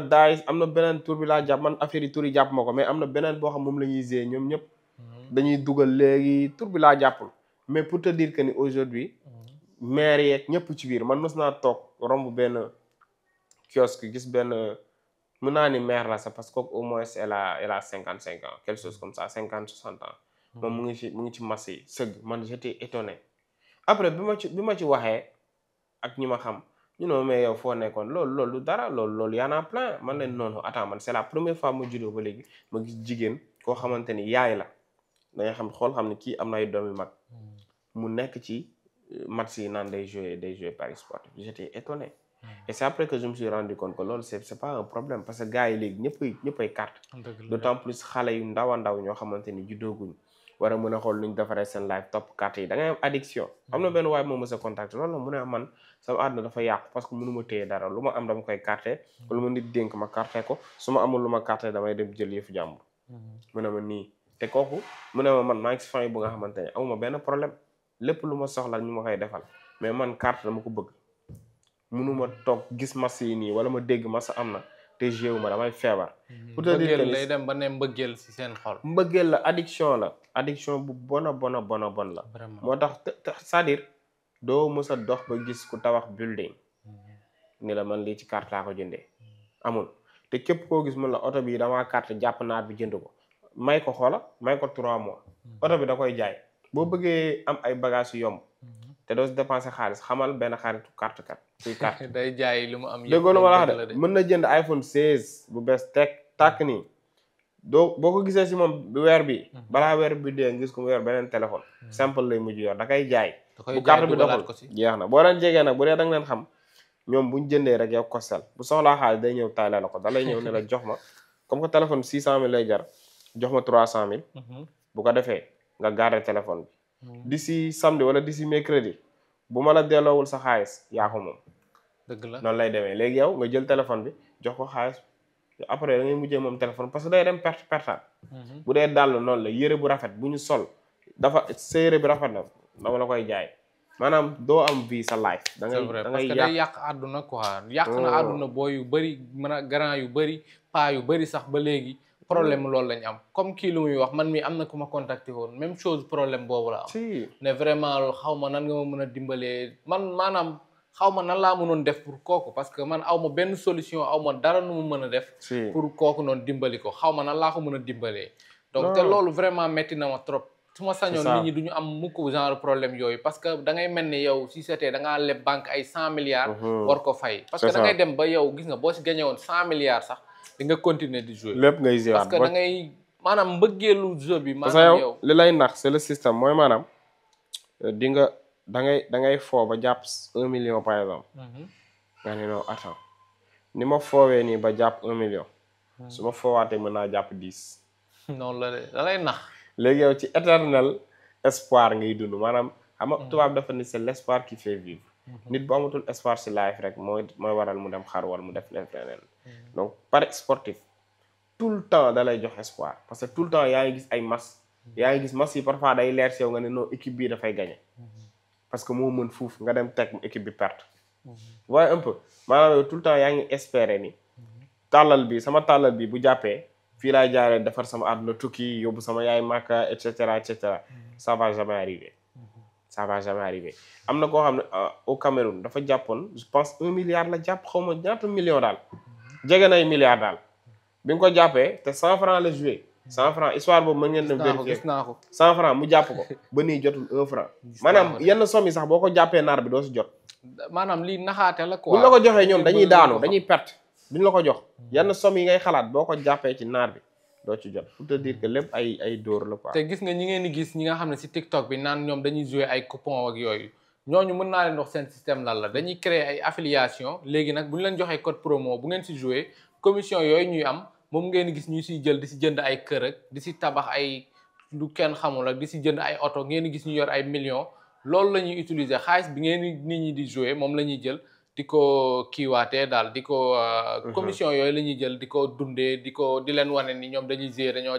daay am na beneen tur bi laa jàpp man affaire yi tur yi jàpp ma ko mais am na beneen boo xam moom la ñuy gérer ñoom ñëpp dañuy dugal léegi tur bi laa jàppul mais pour te dire que ni aujourd'hui maire yeeg ñëpp ci biir man mës naa toog romb benn kiosque gis benn mën naa ni maire la sax parce que au moins elle a 55 ans quelque chose comme ça 50 60 ans moom mu ngi ci masse yi sëgg man j'étais étonné après bi ma ci waxee ak ñi ma xam ñu ne mais yow foo nekkoon loolu dara loolu y en a plein man leen noonu attends man c'est la première fois ma juddoo ba léegi ma gis jigéen koo xamante ni yaay la da nga xam ne kii am na ay doom yu mag mu nekk ci match yi naan day jouer paris sportif j'étais étonné et c'est après que je me suis rendu compte que loolu c'est pas un problème parce que gars yi léegi ñëppay carte d'autant plus xale yu ndaw a ndaw ñoo xamante ni juddooguñ war a mën a xool nu ñu defaree seen live topp carte yi da ngay am addiction. am na benn waay moo mës a contacté loolu la mu ne man sama àdduna dafa yàqu parce que mënu ma téye dara lu ma am dama koy carte lu ma nit dénk ma carte ko su ma amul lu ma carte damay dem jël yëfu jàmbur. mu ne ma nii te kooku mu ne ma man maa ngi si famille bu nga xamante ne amuma benn problème lépp lu ma soxla ñu ma koy defal mais man carte dama ko bëgg mënuma toog gis mas yi nii wala ma dégg mas am na te jéewu ma damay feebar. pour te dire que lay dem ba ne mbëggeel si seen xol. mbëggeel la addiction bu bon la. moo tax c'est-à-dire doo mës a dox ba gis ku tabax building ni la man lii ci carte laa ko jëndee amul te képp koo gis mun la oto bi damaa carte jàpp naar bi jënd ko may ko 3 mois oto bi da koy jaay boo bëggee am ay bagages yu yomb te doo si dépenser xaalis xamal benn xaaritu carte kat kuy carte day jaay li mu am déggoo lu ma la wax de mën na jënd iPhone 16 bu bees tàkk nii boo ko gisee si moom weer bi balaa weer bi dee gis ko mu yor beneen téléphone simple lay mujj yor da koy jaay bu carte bi doxul jeex na boo leen jegee nag bu dee da nga leen xam ñoom buñ jëndee rek yow kosel bu soxlaa xaalis day ñëw tayle la ko da lay ñëw ne la jox ma comme que téléphone 600 000 lay jar jox ma 300 000 bu ko defee nga garder téléphone bi d'ici samedi wala d'ici mercredi bu ma la delloowul sa xaalis yaa ko moom dëgg la noonu lay demee léegi yow nga jël téléphone bi jox ko xaalis après da ngay mujjee moom téléphone parce que day dem perte bu dee dàll noonu la yére bu rafet bu ñu sol dafa sa yére bi rafet na dama la koy jaay maanaam doo am vie sa life da ngay parce que day yàq àdduna quoi yàq na àdduna boo yu bëri mën a grand yu bëri paa yu bëri sax ba léegi problème loolu lañ am comme kii lu muy wax man mi am na ku ma contacté woon même chose problème boobu la am ne vraiment xaw ma nan nga ma mën a dimbalee maanaam xaw ma nan laa mënoon def pour kooku parce que man aw ma benn solution aw ma dara nu mu mën a def pour kooku noonu dimbali ko xaw ma nan laa ko mën a dimbalee donc te loolu vraiment metti na ma trop su ma sañoon nit ñi duñu am mukk genre problème yooyu parce que da ngay mel ni yow si c'était da ngaa leb banque ay 100 milliards war ko fay parce que da ngay dem ba yow gis nga boo si gagné woon 100 milliards sax di nga continuer di jouer lépp ngay jouer parce que da ngay maanaam mbëggeelu jeu bi maanaam yow li lay nax c'est le système mooy maanaam di nga da ngay foo ba jàpp 1 million par exemple nga ne non attends ni ma foowee nii ba jàpp 1 million su ma foowaatee mën naa jàpp 10 noonu la de da lay nax léegi yow ci éternel espoir ngay dund maanaam xam nga tubaab dafa ni c'est l'espoir qui fait vivre nit bu amatul espoir ci life rek mooy waral mu dem xar wala mu def leneen donc pari sportif tout le temps da lay jox espoir parce que tout le temps yaa ngi gis ay match yaa ngi gis match yi parfois day leer ci yow nga ne non équipe bii dafay gagner parce que moo mën fuuf nga dem teg équipe bi perte waaye un peu maanaam yow tout le temps yaa ngi espérer ni sama tàllal bi bu jàppee fii laay jaaree defar sama àdduna tukki yóbbu sama yaay màkka et cetera ça va jamais arriver am na koo xam ne au Cameroun dafa jàppoon je pense 1 milliard la jàpp xaw ma ñaata million daal jege nay milliard daal bi nga ko jàppee te 100 francs la joué 100 francs histoire boobu mën ngeen dem vérifier gis naa ko 100 francs mu jàpp ko ba nii jotul 1 franc maanaam yenn somme yi sax boo ko jàppee naar bi doo si jot maanaam lii naxaate la quoi buñ la ko joxee ñoom dañuy daanu dañuy perte duñ la ko jox yenn somme yi ngay xalaat boo ko jàppee ci naar bi doo ci jot pour te dire que lépp ay dóor la quoi. te gis nga ñi ngeen di gis ñi nga xam ne si TikTok bi naan ñoom dañuy jouer ay coupon ak yooyu ñooñu mën naa leen wax seen système lan la dañuy créer ay affiliation léegi nag bu ñu leen joxee code promo bu ngeen si jouer commission yooyu ñuy am moom ngeen di gis ñu siy jël di si jënd ay kër ak di si tabax ay lu kenn xamul ak di si jënd ay oto ngeen di gis ñu yor ay millions loolu la ñuy utiliser xaalis bi ngeen nit ñi di jouer moom la ñuy jël di ko kiiwaatee daal di ko commission yooyu la ñuy jël di ko dundee di leen wane ni ñoom dañuy jouer dañoo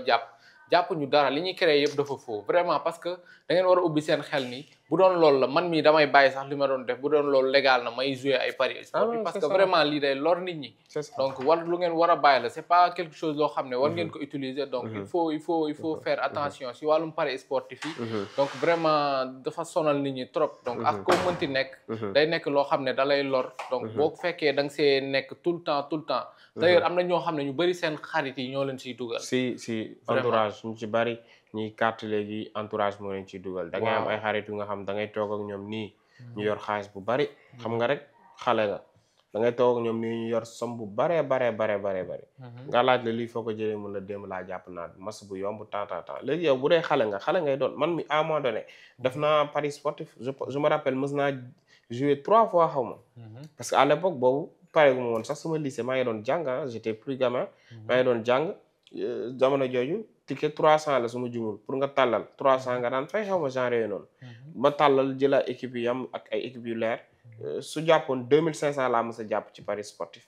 jàpp ñu dara li ñuy créer yëpp dafa faux vraiment parce que da ngeen war a ubbi seen xel ni bu doon loolu la man mii damay bàyyi sax li ma doon def bu doon loolu légal na may jouer ay paris sportifs parce que vraiment lii day lor nit ñi donc lu ngeen war a bàyyi la c'est pas quelque chose loo xam ne war ngeen ko utiliser donc il faut faire attention si wàllum paris sportif yi donc vraiment dafa sonal nit ñi trop donc ak koo mënti nekk day nekk loo xam ne da lay lor donc boo fekkee da nga see nekk tout le temps d'ailleurs am na ñoo xam ne ñu bëri seen xarit yi ñoo leen siy dugal si entourage ñu ci bëri ñuy carte léegi entourage moo leen ciy dugal da ngay am ay xarit yu nga xam da ngay toog ak ñoom nii ñu yor xaalis bu bari xam nga rek xale nga da ngay toog ak ñoom nii ñu yor somme bu bare nga laaj la lii foo ko jëlee mun la démb laa jàpp naa mas bu yomb temps léegi yow bu dee xale ngay doon man mi à un moment donné def naa paris sportif je me rappelle mës naa jouer 3 fois xaw ma parce que à l'époque boobu pare gu ma woon sax sama lycée maa ngi doon jàng j'étais plus gamin maa ngi doon jàng jamono jooju ticket 300 la su ma jumul pour nga tàllal 300 nga daan fay xaw ma genre yooyu noonu ma tàllal jëla équipe yi am ak ay équipe yu leer su jàppoon 2500 laa mës a jàpp ci paris sportif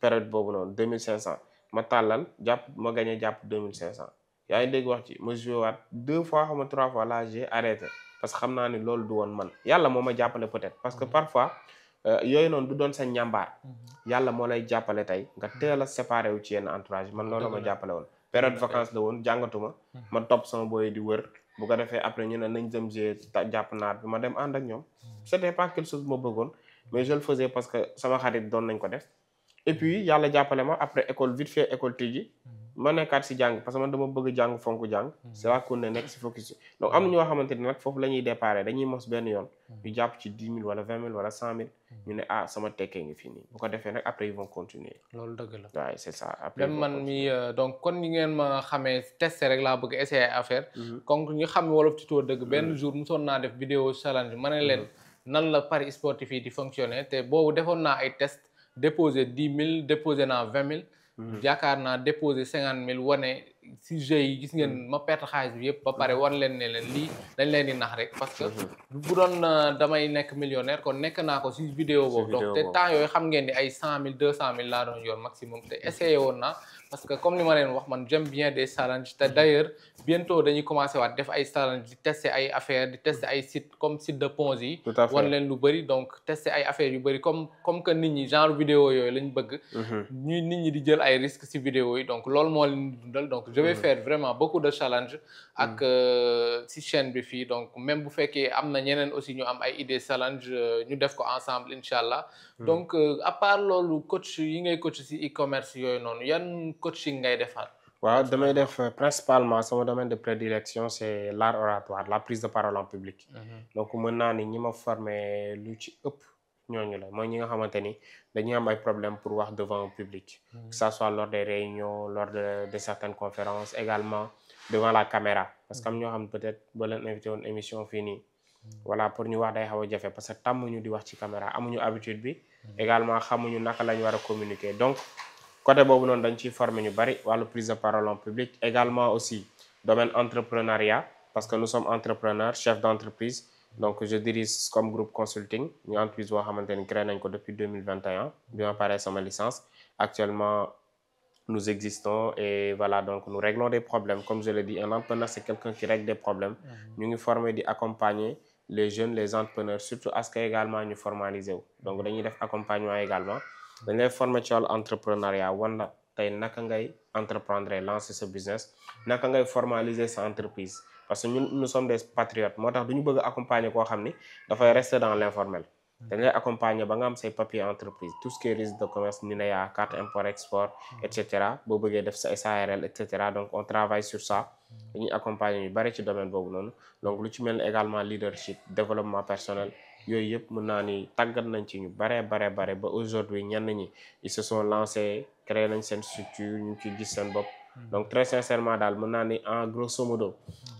période boobu noonu 2500 ma tàllal jàpp ma gagné jàpp 2500 yaa ngi dégg wax ci ma joué waat 2 fois xam nga 3 fois là j'ai arrêté parce que xam naa ni loolu du woon man yàlla moo ma jàppale peut-être parce que parfois yooyu noonu du doon sa njàmbaar yàlla moo lay jàppale tey nga teel a séparé wu ci yenn entourage man loolu ma jàppale woon période vacances la woon jàngatuma ma topp sama boy di wër bu ko defee après ñu ne nañ dem jàpp naar bi ma dem ànd ak ñoom c'était pas quelque chose ma bëggoon mais je le faisais parce que sama xarit doon nañ ko def et puis yàlla jàppale ma après école vite fait école tijji ma nekkaat si jàng parce que man dama bëgg jàng fonk jàng c'est là qu'on ne nekk si focus donc am na ñoo xamante ni nag foofu la ñuy déparé dañuy mos benn yoon ñu jàpp ci 10 000 wala 20 000 wala 100 000 ñu ne ah sama tekkee ngi fii nii bu ko defee nag après ils vont continuer loolu dëgg la waaw c'est ça après même man mi donc kon ñi ngeen ma xamee testé rek laa bëgg essayer affaire donc ñu xam wolof tuto dëgg benn jour mosoon naa def vidéo challenge ma ne leen nan la paris sportif yi di fonctionner te boobu defoon naa ay test déposé 10 000 déposé naa 20 000 yaakaar naa déposé 50 000 wane si jeu yi gis ngeen ma perte xaalis bi yëpp ba pare wan leen ne leen lii dañ leen di nax rek parce que bu doon damay nekk millionnaire kon nekk naa ko si vidéo boobu donc te temps yooyu xam ngeen ni ay 100 000 200 000 laa doon yor maximum te essayé woon naa parce que comme ni ma leen wax man j'aime bien des challenges te d'ailleurs bientôt dañuy commencé waat def ay challenge di tester ay affaires di tester ay sites comme site de Ponzi wan leen lu bëri donc tester ay affaires yu bëri comme que nit ñi genre vidéo yooyu lañ bëgg ñuy nit ñi di jël ay risques si vidéo yi donc loolu moo leen dundal donc je vais faire vraiment beaucoup de challenges ak si chaîne bi fii donc même bu fekkee am na ñeneen aussi ñu am ay idées challenge ñu def ko ensemble incha allah donc à part loolu coach yi ngay coach si e-commerce yooyu noonu yan coaching ngay defaat waaw damay def principalement sama domaine de prédilection c'est l'art oratoire la prise de parole en public donc mën naa ni ñi ma formé lu ci ëpp ñooñu la mooy ñi nga xamante ni dañuy am ay problèmes pour wax devant un public que ça soit lors des réunions lors de certaines conférences également devant la caméra parce que am ñoo xam peut-être ba leen invité woon émission fii nii voilà pour ñu wax day xaw a jafe parce que tàmmuñu di wax ci caméra amuñu habitude bi également xamuñu naka lañu war a communiquer donc côté boobu noonu dañ ciy former ñu bari wàllu prise de parole en public également aussi domaine entrepreneuriat parce que nous sommes entrepreneurs chefs d'entreprise donc je dirige comme groupe consulting ñu entreprise boo xamante ni créé nañ ko depuis 2021 bi ma paree sama licence actuellement nous existons et voilà donc nous réglons des problèmes comme je l'ai dit un entrepreneur c'est quelqu'un qui règle des problèmes ñu ngi former di accompagner les jeunes les entrepreneurs surtout aska également ñu formaliser wu donc dañuy def accompagnement également dañ lay former ci wàllu entrepreneuriat wan la tey naka ngay entreprendre lancer sa business naka ngay formaliser sa entreprise parce que ñun nous sommes des patriotes moo tax du ñu bëgg a accompagner koo xam ni dafay rester dans l'informel dañ lay accompagner ba nga am say papier entreprise tout ce qui est registre de commerce NINEA carte import export et cetera boo bëggee def sa SARL et cetera donc on travaille sur ça dañuy accompagner ñu bari ci domaine boobu noonu donc lu ci mel ni également leadership développement personnel yooyu yëpp mën naa ni tàggat nañ ci ñu bare ba aujourd'hui ñenn ñi ils se sont lancés créé nañ seen structure ñu ngi ciy gis seen bopp donc très sincèrement daal mën naa ni en grosso modo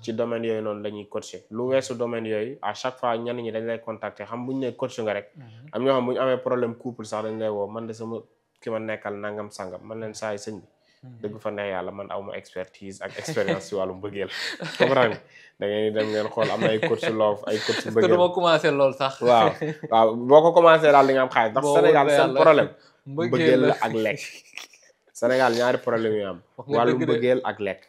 ci domaine yooyu noonu la ñuy coacher lu weesu domaine yooyu à chaque fois ñenn ñi dañ lay contacter xam bu ñu nee coach nga rek am ñoo xam bu ñu amee problème couple sax dañ lay woo man de sama ki ma nekkal nangam sangam man leen saay sëñ bi dëgg fa neex yàlla man awma expertise ak expérience ci wàllu mbëggeel comprendre da ngeen dem ngeen xool am na ay coach love ay coach mbëggeel dama commencé lool sax waaw boo ko commencé daal di nga am xaalis ndax Sénégal seen problème mbëggeel la ak lekk Sénégal ñaari problème yu am wàllu mbëggeel ak lekk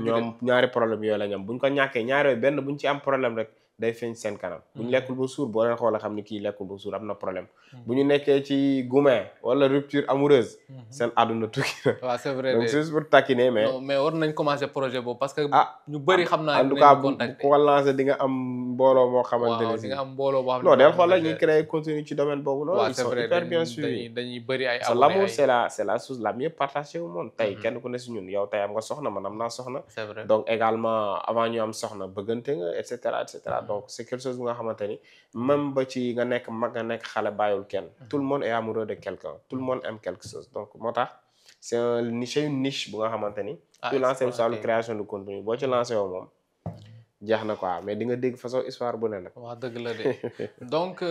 ñoom ñaari problème yooyu la ñu am buñ ko ñàkkee ñaari yooyu benn buñ ci am problème rek day feeñ seen kanam bu ñu lekkul ba suur boo leen xoolee xam ni kii lekkul ba suur am na problème bu ñu nekkee ci gourmet wala rupture amoureuse seen àdduna tukki na waaw c'est vrai donc c'est juste pour taquiner mais war nañ commencer projet boobu parce que ñu bëri xam naa en tout cas bu ko lancé di nga am mbooloo moo xamante ne di nga am mbooloo boo xam non del xool la ñuy créer contenu ci domaine boobu noonu waaw ils c'est sont vrai hyper bien suivis dañuy bëri ay l'amour c'est la chose la mieux partagée au monde tey kenn ku ne si ñun yow tey am nga soxna man am naa soxna c'est vrai donc également avant ñu am soxna bëggante nga et cetera donc c'est quelque chose nga xamante ni même ba ci nga nekk mag nga nekk xale bàyyul kenn tout le monde est amoureux de quelqu'un tout le monde aime quelque chose donc moo tax c'est une niche bu nga xamante ni tu lancé wu sa création de contenu boo ci lancé woo moom jeex na quoi mais di nga dégg façon histoire bu ne nag. waaw dëgg la de donc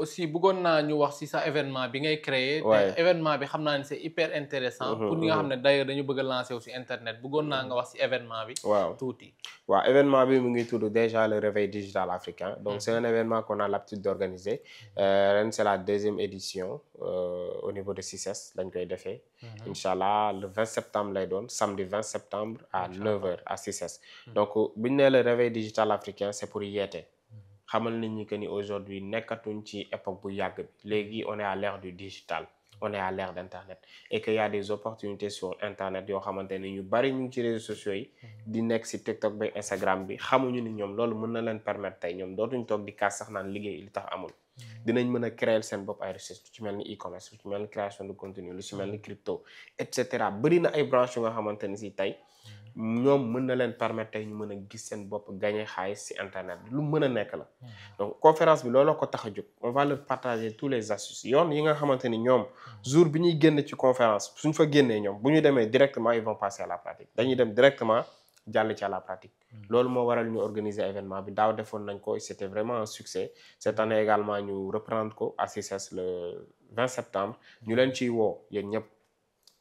aussi bëggoon naa ñu wax ci sa événement bi ngay créer te événement bi xam naa ne c'est hyper intéressant pour ñi nga xam ne d'ailleurs dañu bëgg a lancer aussi internet bëggoon naa nga wax ci événement bi tuuti. waaw événement bi mu ngi tudd déjà le réveil digital africain donc c'est un événement qu'on a l'habitude d'organiser ren c'est la 2e édition au niveau de CICES lañ koy defee inchallah le 20 septembre lay doon samedi 20 septembre à 9h à CICES donc bu ñu nee le réveil digital africain c'est pour yeete xamal nit ñi que ni aujourd'hui nekkatuñ ci époque bu yàgg bi léegi on est à l'ère du digital on est à l'ère d'internet et qu'il y a des opportunités sur internet yoo xamante ne ñu bari ñu ngi ci réseaux sociaux yi di nekk ci TikTok ba Instagram bi xamuñu ni ñoom loolu mën na leen permettre tey ñoom dootuñ toog di kaas sax naan liggéey li tax amul dinañ mën a créer seen bopp ay recherche lu ci mel ni e-commerce lu ci mel ni création de contenu lu ci mel ni crypto et cetera bëri na ay branches yu nga xamante ni ci tey ñoom mën na leen permettre tey ñu mën a gis seen bopp gagner xaalis ci internet bi lu mën a nekk la donc conférence bi looloo ko tax a jóg on va leur partager tous les astuces yoon yi nga xamante ni ñoom jour bi ñuy génn ci conférence suñ fa génnee ñoom bu ñu demee directement ils vont passer à la pratique dañuy dem directement jàll ci à la pratique loolu moo waral ñu organiser événement bi daaw defoon nañ ko c'était vraiment un succès cette année également ñu reprendre ko à CICES le 20 septembre ñu leen ciy woo yéen ñëpp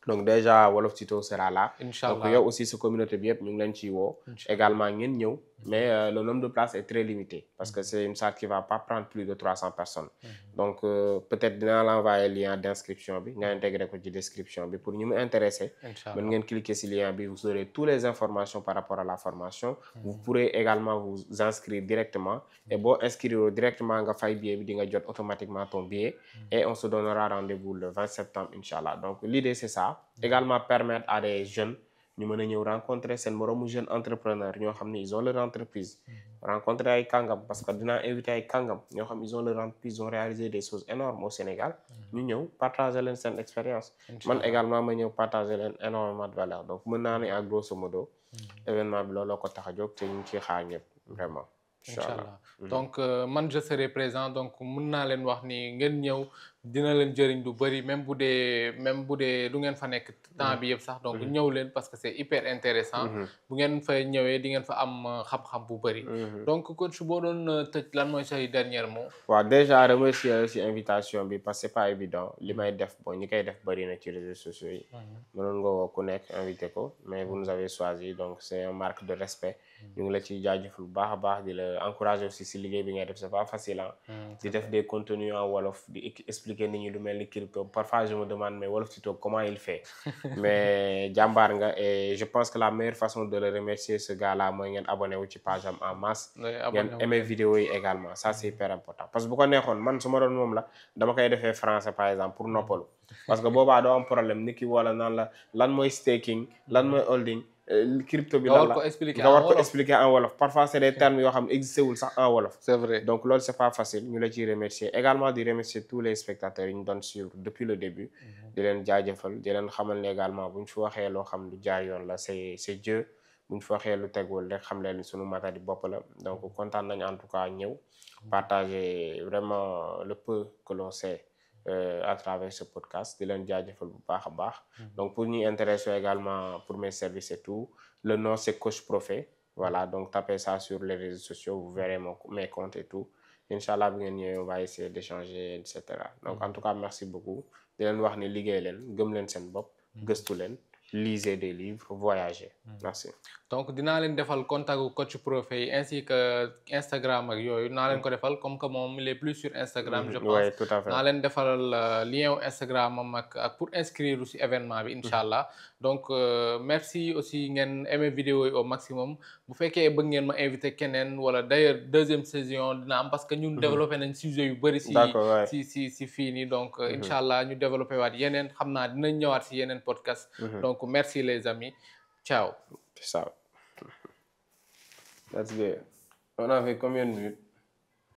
donc déjà Wolof Tuto sera là. Inch'Allah. Donc yow aussi sa communauté bi yëpp ñu ngi leen ciy woo. également ngeen ñëw mais le nombre de places est très limité parce que c'est une salle qui va pas prendre plus de 300 personnes. Donc peut-être dinaa l'envoyer lien d'inscription bi nga intégrer ko ci description bi pour ñu mu intéressé. mën ngeen cliquer ci lien bi vous aurez toutes les informations par rapport à la formation. Vous pourrez également vous inscrire directement et boo inscrire directement nga fay billet bi di nga jot automatiquement ton billet et on se donnera rendez-vous le 20 septembre inchallah donc l'idée c'est ça. Également permettre à des jeunes ñu mën a ñëw rencontrer seen moroomu jeune entrepreneur ñoo xam ne ils ont leur entreprise rencontrer ay kàngam parce que dinaa inviter ay kàngam ñoo xam ils ont leur entreprise ils ont réalisé des choses énormes au Sénégal ñu ñëw partager leen seen expérience man également ma ñëw partager leen énormément de valeur donc mën naa ne en grosso modo événement bi looloo ko tax a jóg te ñu ngi ciy xaar ñëpp vraiment inchallah donc man je serai présent donc mën naa leen wax ni ngeen ñëw dina leen jëriñ lu bari même bu dee du ngeen fa nekk temps bi yëpp sax donc ñëw leen parce que c'est hyper intéressant bu ngeen fa ñëwee di ngeen fa am xam-xam bu bari donc coach boo doon tëj lan mooy say dernier mot waaw déjà remercier ci invitation bi parce que c'est pas évident li may def bon ñi koy def bari na ci réseaux sociaux yi mënoon nga woo ku nekk invité ko mais vous nous avez choisi donc c'est une marque de respect ñu ngi la ciy jaajëfal bu baax a baax di la encourager aussi si liggéey bi ngay def c'est pas facile di def des contenus en wolof di expliquer nit ñi lu mel ni crypto parfois je me demande mais Wolof Tuto comment il fait mais jàmbaar nga et je pense que la meilleure façon de le remercier ce gars-là mooy ngeen abonné wu ci page am en masse ngeen aimer vidéo yi également ça c'est hyper important parce que bu ko neexoon man su ma doon moom la dama koy defee français par exemple pour noppalu parce que boobaa doo am problème nit ki wala naan la lan mooy staking lan mooy holding crypto bi lan la nga war ko expliquer en wolof parfois c'est des termes yoo xam ne existé wul sax en wolof c'est vrai donc loolu c'est pas facile ñu la ciy remercier également di remercier tous les spectateurs yi ñu doon suivre depuis le début di leen jaajëfal di leen xamal ne également bu ñu fi waxee loo xam lu jaar yoon la c'est Dieu bu ñu fi waxee lu tegwul rek xam leen ni sunu matadi bopp la donc kontaan nañ en tout cas ñëw partager vraiment le peu que l'on sait à travers ce podcast di leen jaajëfal bu baax a baax donc pour ñuy intéresser également pour mes services et tout le nom c'est Coach Prophet voilà donc tapez ça sur les réseaux sociaux vous verrez mes comptes et tout inchallah bi ngeen ñëwee on va essayer d'échanger et cetera donc en tout cas merci beaucoup di leen wax ni liggéey leen gëm leen seen bopp gëstu leen lisez des livres voyagez merci donc dinaa leen defal contact Coach Prophet yi ainsi que Instagram ak yooyu naa leen ko defal comme que moom il est plus sur Instagram je pense oui, tout à fait. naa leen defal lien Instagram am ak pour inscrire ci événement bi inchallah donc merci aussi ngeen aimer vidéo yi au maximum bu fekkee bëgg ngeen ma invité keneen wala d'ailleurs deuxième saison dina am parce que ñun développé nañ sujet yu bari ci fii nii donc inchallah ñu développé waat yeneen xam naa dinañ ñëwaat ci yeneen podcast donc merci les amis ciao Peace out. That's good. On avait combien de minutes?